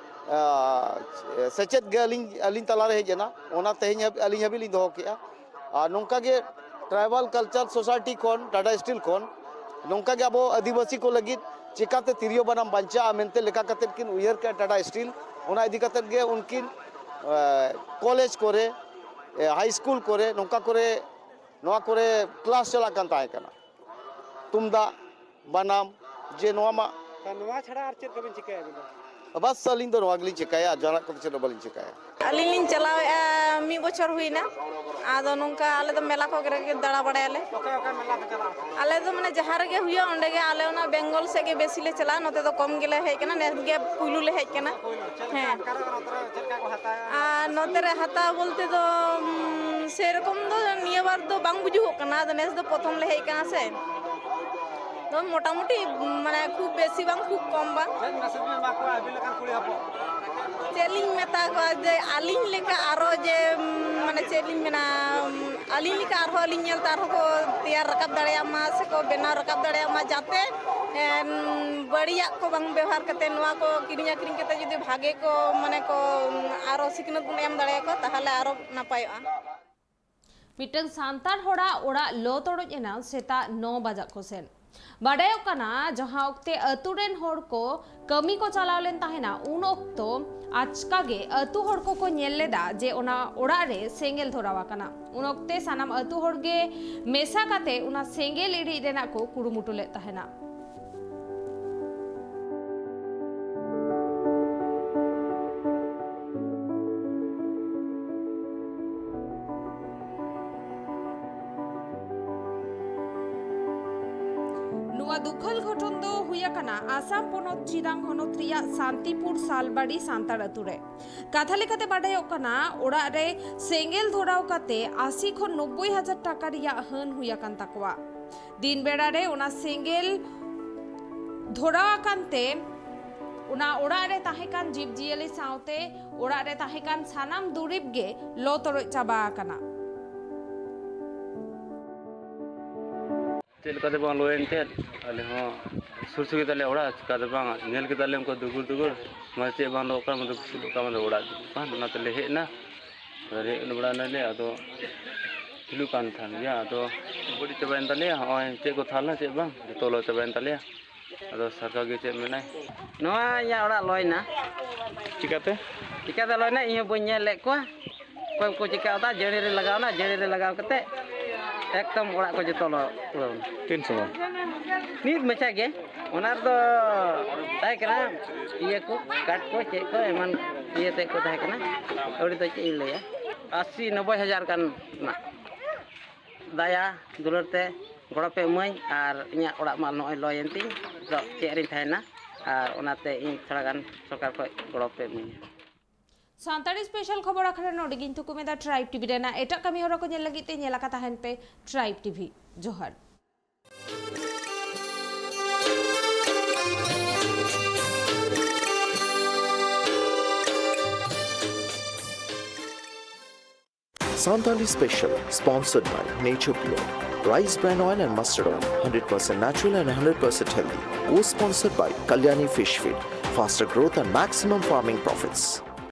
ᱟ, ᱥᱮᱪᱮᱫ ᱜᱮ ᱟᱹᱞᱤᱧ, ᱟᱹᱞᱤᱧ ᱛᱟᱞᱟᱨᱮ ᱦᱮᱡ ᱮᱱᱟ, ᱚᱱᱟ ᱛᱮᱦᱮᱧ ᱦᱟᱹᱵᱤᱡ, ᱟᱹᱞᱤᱧ ᱦᱟᱹᱵᱤᱡ ᱞᱤᱧ ᱫᱚᱦᱚ ᱠᱮᱜᱼᱟ᱾ ᱟᱨ ᱱᱚᱝᱠᱟ ᱜᱮ ᱴᱨᱟᱭᱵᱟᱞ ᱠᱟᱞᱪᱟᱨ ᱥᱳᱥᱟᱭᱴᱤ ᱠᱷᱚᱱ, ᱴᱟᱴᱟ ᱥᱴᱤᱞ ᱠᱷᱚᱱ, ᱱᱚᱝᱠᱟ ᱜᱮ ᱟᱵᱚ ᱟᱹᱫᱤᱵᱟᱹᱥᱤ ᱠᱚ ᱞᱟᱹᱜᱤᱫ ᱪᱮᱠᱟᱛᱮ ᱛᱤᱨᱭᱳ ᱵᱟᱱᱟᱢ ᱵᱟᱧᱪᱟᱜᱼᱟ ᱢᱮᱱᱛᱮ ᱞᱮᱠᱟ ᱠᱟᱛᱮᱫ ᱠᱤᱱ ᱩᱭᱦᱟᱹᱨ ᱠᱮᱜᱼᱟ ᱴᱟᱴᱟ ᱥᱴᱤᱞ᱾ ᱚᱱᱟ ᱤᱫᱤ ᱠᱟᱛᱮᱫ ᱜᱮ ᱩᱱᱠᱤᱱ, ᱮ, ᱠᱚᱞᱮᱡᱽ ᱠᱚᱨᱮ, ᱮ, ᱦᱟᱭ ᱥᱠᱩᱞ ᱠᱚᱨᱮ, ᱱᱚᱝᱠᱟ ᱠᱚᱨᱮ, ᱱᱚᱣᱟ ᱠᱚᱨᱮ ᱠᱞᱟᱥ ᱪᱟᱞᱟᱜ ᱠᱟᱱ ᱛᱟᱦᱮᱸ ᱠᱟᱱᱟ᱾ ᱛᱩᱢᱫᱟᱜ, ᱵᱟᱱᱟᱢ, ᱡᱮ ᱱᱚᱣᱟ ᱢᱟ ᱟᱨ ᱱᱚᱣᱟ ᱪᱷᱟᱲᱟ ᱟᱨ ᱪᱮᱫ ᱠᱚᱵᱤᱱ ᱪᱤᱠᱟᱹᱭᱟ ᱟᱹᱵᱤᱱ ᱫᱚ? ᱵᱟᱥ, ᱟᱹᱞᱤᱧ ᱫᱚ ᱱᱚᱣᱟ ᱜᱮᱞᱤᱧ ᱪᱤᱠᱟᱹᱭᱟ, ᱟᱨ ᱡᱟᱦᱟᱱᱟᱜ ᱠᱚᱫᱚ ᱪᱮᱫ ᱦᱚᱸ ᱵᱟᱹᱞᱤᱧ ᱪᱤᱠᱟᱹᱭᱟ᱾ ᱟᱹᱞᱤᱧ ᱞᱤᱧ ᱪᱟᱞᱟᱣᱮᱫᱼᱟ, ᱢᱤᱫ ᱵᱚᱪᱷᱚᱨ ᱦᱩᱭᱱᱟ᱾ ᱟᱫᱚ ᱱᱚᱝᱠᱟ ᱟᱞᱮ ᱫᱚ ᱢᱮᱞᱟ ᱠᱚ ᱨᱮᱜᱮ ᱫᱟᱬᱟ ᱵᱟᱲᱟᱭᱟᱞᱮ᱾ ᱚᱠᱟ ᱚᱠᱟ ᱢᱮᱞᱟ ᱯᱮ ᱪᱟᱞᱟᱜᱼᱟ? ᱟᱞᱮ ᱫᱚ ᱢᱟᱱᱮ ᱡᱟᱦᱟᱸ ᱨᱮᱜᱮ ᱦᱩᱭᱩᱜᱼᱟ, ᱚᱸᱰᱮ ᱜᱮ᱾ ᱟᱞᱮ ᱚᱱᱟ ᱵᱮᱝᱜᱚᱞ ᱥᱮᱫ ᱜᱮ ᱵᱮᱥᱤ ᱞᱮ ᱪᱟᱞᱟᱜᱼᱟ, ᱱᱚᱛᱮ ᱫᱚ ᱠᱚᱢ ᱜᱮᱞᱮ ᱦᱮᱡ ᱠᱟᱱᱟ, ᱱᱮᱥ ᱜᱮ ᱯᱩᱭᱞᱩ ᱞᱮ ᱦᱮᱡ ᱠᱟᱱᱟ᱾ ᱦᱮᱸ᱾ ᱟᱨ ᱱᱚᱛᱮ ᱨᱮ ᱦᱟᱛᱟᱣ ᱵᱚᱞᱛᱮ ᱫᱚ, ᱩᱢ, ᱥᱮᱨᱚᱠᱚᱢ ᱫᱚ ᱱᱤᱭᱟᱹ ᱵᱟᱨ ᱫᱚ ᱵᱟᱝ ᱵᱩᱡᱩᱜᱚᱜ ᱠᱟᱱᱟ, ᱟᱫᱚ ᱱᱮᱥ ᱫᱚ ᱯᱨᱚᱛᱷᱚᱢ ᱞᱮ ᱦᱮᱡ ᱠᱟᱱᱟ ᱥᱮ᱾ ᱛᱚ ᱢᱚᱴᱟᱢᱩᱴᱤ, ᱢᱟᱱᱮ, ᱠᱷᱩᱵ ᱵᱮᱥᱤ ᱵᱟᱝ, ᱠᱷᱩᱵ ᱠᱚᱢ ᱵᱟᱝ᱾ ᱪᱮᱫ message ᱵᱤᱱ ᱮᱢᱟ ᱠᱚᱣᱟ ᱟᱹᱵᱤᱱ ᱞᱮᱠᱟᱱ ᱠᱩᱲᱤ ᱦᱚᱯᱚᱱ? ᱪᱮᱫ ᱞᱤᱧ ᱢᱮᱛᱟ ᱠᱚᱣᱟ ᱡᱮ ᱟᱹᱞᱤᱧ ᱞᱮᱠᱟ ᱟᱨᱚ ᱡᱮ, ᱩᱢ, ᱢᱟᱱᱮ, ᱪᱮᱫ ᱞᱤᱧ ᱢᱮᱱᱟ, ᱩᱢ, ᱟᱹᱞᱤᱧ ᱞᱮᱠᱟ ᱟᱨᱦᱚᱸ ᱟᱹᱞᱤᱧ ᱧᱮᱞᱛᱮ ᱟᱨᱦᱚᱸ ᱠᱚ ᱛᱮᱭᱟᱨ ᱨᱟᱠᱟᱵ ᱫᱟᱲᱮᱭᱟᱜ ᱢᱟ ᱥᱮᱠᱚ ᱵᱮᱱᱟᱣ ᱨᱟᱠᱟᱵ ᱫᱟᱲᱮᱭᱟᱜ ᱢᱟ, ᱡᱟᱛᱮ, ᱮᱢ, ᱵᱟᱹᱲᱤᱡᱟᱜ ᱠᱚ ᱵᱟᱝ ᱵᱮᱣᱦᱟᱨ ᱠᱟᱛᱮ, ᱱᱚᱣᱟ ᱠᱚ ᱠᱤᱨᱤᱧ ᱟᱹᱠᱷᱨᱤᱧ ᱠᱟᱛᱮ ᱡᱩᱫᱤ ᱵᱷᱟᱜᱮ ᱠᱚ, ᱢᱟᱱᱮ ᱠᱚ, ᱟᱨᱚ ᱥᱤᱠᱷᱱᱟᱹᱛ ᱵᱚᱱ ᱮᱢ ᱫᱟᱲᱮᱭᱟᱠᱚᱣᱟ, ᱛᱟᱦᱚᱞᱮ ᱟᱨᱚ ᱱᱟᱯᱟᱭᱚᱜᱼᱟ᱾ ᱢᱤᱫᱴᱟᱝ ᱥᱟᱱᱛᱟᱲ ᱦᱚᱲᱟᱜ ᱚᱲᱟᱜ ᱞᱚ ᱛᱚᱲᱚᱡ ᱮᱱᱟ ᱥᱮᱛᱟᱜ ᱱᱚ ᱵᱟᱡᱟᱜ ᱠᱚ ᱥᱮᱫ᱾ ᱵᱟᱰᱟᱭᱚᱜ ᱠᱟᱱᱟ, ᱡᱟᱦᱟᱸ ᱚᱠᱛᱮ ᱟᱹᱛᱩ ᱨᱮᱱ ᱦᱚᱲ ᱠᱚ ᱠᱟᱹᱢᱤ ᱠᱚ ᱪᱟᱞᱟᱣ ᱞᱮᱱ ᱛᱟᱦᱮᱱᱟ, ᱩᱱ ᱚᱠᱛᱚ ᱟᱪᱠᱟ ᱜᱮ ᱟᱹᱛᱩ ᱦᱚᱲ ᱠᱚᱠᱚ ᱧᱮᱞ ᱞᱮᱫᱟ ᱡᱮ ᱚᱱᱟ ᱚᱲᱟᱜ ᱨᱮ ᱥᱮᱸᱜᱮᱞ ᱫᱷᱚᱨᱟᱣ ᱟᱠᱟᱱᱟ᱾ ᱩᱱ ᱚᱠᱛᱮ ᱥᱟᱱᱟᱢ ᱟᱹᱛᱩ ᱦᱚᱲ ᱜᱮ ᱢᱮᱥᱟ ᱠᱟᱛᱮ ᱚᱱᱟ ᱥᱮᱸᱜᱮᱞ ᱤᱬᱤᱡ ᱨᱮᱱᱟᱜ ᱠᱚ ᱠᱩᱨᱩᱢᱩᱴᱩ ᱞᱮᱫ ᱛᱟᱦᱮᱱᱟ᱾ ᱱᱚᱣᱟ ᱫᱩᱠᱷᱟᱹᱞ ᱜᱷᱚᱴᱚᱱ ᱫᱚ ᱦᱩᱭ ᱟᱠᱟᱱᱟ ᱟᱥᱟᱢ ᱯᱚᱱᱚᱛ ᱪᱤᱨᱟᱝ ᱦᱚᱱᱚᱛ ᱨᱮᱭᱟᱜ ᱥᱟᱱᱛᱤᱯᱩᱨ ᱥᱟᱞᱵᱟᱲᱤ ᱥᱟᱱᱛᱟᱲ ᱟᱹᱛᱩ ᱨᱮ᱾ ᱠᱟᱛᱷᱟ ᱞᱮᱠᱟᱛᱮ ᱵᱟᱰᱟᱭᱚᱜ ᱠᱟᱱᱟ, ᱚᱲᱟᱜ ᱨᱮ ᱥᱮᱸᱜᱮᱞ ᱫᱷᱚᱨᱟᱣ ᱠᱟᱛᱮ ᱟᱥᱤ ᱠᱷᱚᱱ ᱱᱚᱵᱵᱳᱭ ᱦᱟᱡᱟᱨ ᱴᱟᱠᱟ ᱨᱮᱭᱟᱜ ᱦᱟᱹᱱ ᱦᱩᱭ ᱟᱠᱟᱱ ᱛᱟᱠᱚᱣᱟ᱾ ᱫᱤᱱ ᱵᱮᱲᱟ ᱨᱮ ᱚᱱᱟ ᱥᱮᱸᱜᱮᱞ ᱫᱷᱚᱨᱟᱣ ᱟᱠᱟᱱ ᱛᱮ ᱚᱱᱟ ᱚᱲᱟᱜ ᱨᱮ ᱛᱟᱦᱮᱸ ᱠᱟᱱ ᱡᱤᱵᱽ ᱡᱤᱭᱟᱹᱞᱤ ᱥᱟᱶᱛᱮ ᱚᱲᱟᱜ ᱨᱮ ᱛᱟᱦᱮᱸ ᱠᱟᱱ ᱥᱟᱱᱟᱢ ᱫᱩᱨᱤᱵᱽ ᱜᱮ ᱞᱚ ᱛᱚᱨᱚᱡ ᱪᱟᱵᱟ ᱟᱠᱟᱱᱟ᱾ ᱪᱮᱫ ᱞᱮᱠᱟᱛᱮ ᱵᱟᱝ ᱞᱚᱭᱮᱱ ᱛᱮ, ᱟᱞᱮ ᱦᱚᱸ ᱥᱩᱨ ᱥᱩᱨ ᱜᱮᱛᱟᱞᱮ ᱚᱲᱟᱜ, ᱪᱤᱠᱟ ᱫᱚ ᱵᱟᱝ ᱧᱮᱞ ᱠᱮᱫᱟᱞᱮ ᱩᱱᱠᱩ ᱫᱩᱜᱩᱨ ᱫᱩᱜᱩᱨ, ᱢᱟᱱᱮ ᱪᱮᱫ ᱵᱟᱝ ᱫᱚᱦᱚ ᱠᱟᱱ, ᱢᱟᱱᱮ ᱵᱩᱥᱩᱵ ᱠᱟᱱ, ᱢᱟᱱᱮ ᱚᱲᱟᱜ ᱫᱩᱜᱩᱨ ᱠᱟᱱ, ᱚᱱᱟ ᱛᱮᱞᱮ ᱦᱮᱡ ᱮᱱᱟ᱾ ᱟᱨ ᱦᱮᱡ ᱵᱟᱲᱟ ᱱᱟᱞᱮ, ᱟᱫᱚ ᱡᱩᱞᱩᱜ ᱠᱟᱱ ᱛᱟᱦᱮᱱ ᱜᱮᱭᱟ, ᱟᱫᱚ ᱵᱟᱹᱲᱤᱡ ᱪᱟᱵᱟᱭᱮᱱ ᱛᱟᱞᱮᱭᱟ᱾ ᱦᱚᱸᱜᱼᱚᱭ ᱪᱮᱫ ᱠᱚ ᱛᱟᱦᱮᱸ ᱞᱮᱱᱟ ᱪᱮᱫ ᱵᱟᱝ, ᱡᱚᱛᱚ ᱞᱚ ᱪᱟᱵᱟᱭᱮᱱ ᱛᱟᱞᱮᱭᱟ᱾ ᱟᱫᱚ ᱥᱚᱨᱠᱟᱨ ᱜᱮ ᱪᱮᱫ ᱢᱮᱱᱟᱭ? ᱱᱚᱣᱟ ᱤᱧᱟᱹᱜ ᱚᱲᱟᱜ ᱞᱚᱭᱮᱱᱟ᱾ ᱪᱤᱠᱟᱛᱮ? ᱪᱤᱠᱟᱛᱮ ᱞᱚᱭᱮᱱᱟ, ᱤᱧ ᱦᱚᱸ ᱵᱟᱹᱧ ᱧᱮᱞ ᱞᱮᱫ ᱠᱚᱣᱟ᱾ ᱚᱠᱚᱭ ᱠᱚ ᱪᱤᱠᱟ ᱠᱟᱫᱟ, ᱡᱟᱹᱲᱤ ᱨᱮ ᱞᱟᱜᱟᱣᱱᱟ, ᱡᱟᱹᱲᱤ ᱨᱮ ᱞᱟᱜᱟᱣ ᱠᱟᱛᱮ ᱮᱠᱫᱚᱢ ᱚᱲᱟᱜ ᱠᱚ ᱡᱚᱛᱚ ᱞᱚ ᱩᱲᱟᱹᱣᱱᱟ᱾ ᱛᱤᱱ ᱥᱚᱢᱚᱭ? ᱱᱤᱛ ᱢᱟᱪᱷᱟ ᱜᱮ᱾ ᱚᱱᱟ ᱨᱮᱫᱚ ᱛᱟᱦᱮᱸ ᱠᱟᱱᱟ ᱤᱭᱟᱹ ᱠᱚ, ᱠᱟᱴ ᱠᱚ, ᱪᱮᱫ ᱠᱚ, ᱮᱢᱟᱱ ᱤᱭᱟᱹ ᱛᱮᱫ ᱠᱚ ᱛᱟᱦᱮᱸ ᱠᱟᱱᱟ᱾ ᱟᱹᱣᱲᱤ ᱫᱚ ᱪᱮᱫ ᱤᱧ ᱞᱟᱹᱭᱟ, ᱟᱥᱤ ᱱᱚᱵᱵᱳᱭ ᱦᱟᱡᱟᱨ ᱜᱟᱱ ᱨᱮᱱᱟᱜ ᱫᱟᱭᱟ ᱫᱩᱞᱟᱹᱲ ᱛᱮ ᱜᱚᱲᱚ ᱯᱮ ᱮᱢᱟᱹᱧ, ᱟᱨ ᱤᱧᱟᱹᱜ ᱚᱲᱟᱜ ᱢᱟ ᱱᱚᱜᱼᱚᱭ ᱞᱚᱭᱮᱱ ᱛᱤᱧ, ᱱᱤᱛᱚᱜ ᱪᱮᱫ ᱨᱤᱧ ᱛᱟᱦᱮᱱᱟ, ᱟᱨ ᱚᱱᱟᱛᱮ ᱤᱧ ᱛᱷᱚᱲᱟ ᱜᱟᱱ ᱥᱚᱨᱠᱟᱨ ᱠᱷᱚᱱ ᱜᱚᱲᱚ ᱯᱮ ᱮᱢᱟᱹᱧᱟ᱾ ᱥᱟᱱᱛᱟᱲᱤ ᱥᱯᱮᱥᱟᱞ ᱠᱷᱚᱵᱚᱨ ᱟᱠᱷᱲᱟ ᱱᱚᱰᱮ ᱜᱤᱧ ᱛᱷᱩᱠᱩᱢ ᱮᱫᱟ᱾ ᱴᱨᱟᱭᱤᱵᱽ ᱴᱤᱵᱷᱤ ᱨᱮᱱᱟᱜ ᱮᱴᱟᱜ ᱠᱟᱹᱢᱤ ᱦᱚᱨᱟ ᱠᱚ ᱧᱮᱞ ᱞᱟᱹᱜᱤᱫ ᱛᱮ ᱧᱮᱞ ᱟᱠᱟ ᱛᱟᱦᱮᱱ ᱯᱮ ᱴᱨᱟᱭᱤᱵᱽ ᱴᱤᱵᱷᱤ᱾ ᱡᱚᱦᱟᱨ᱾ Santali Special, sponsored by Nature Pure, Rice Bran Oil and Mustard Oil, hundred percent natural and hundred percent healthy. Co-sponsored by Kalyani Fish Feed, faster growth and maximum farming profits.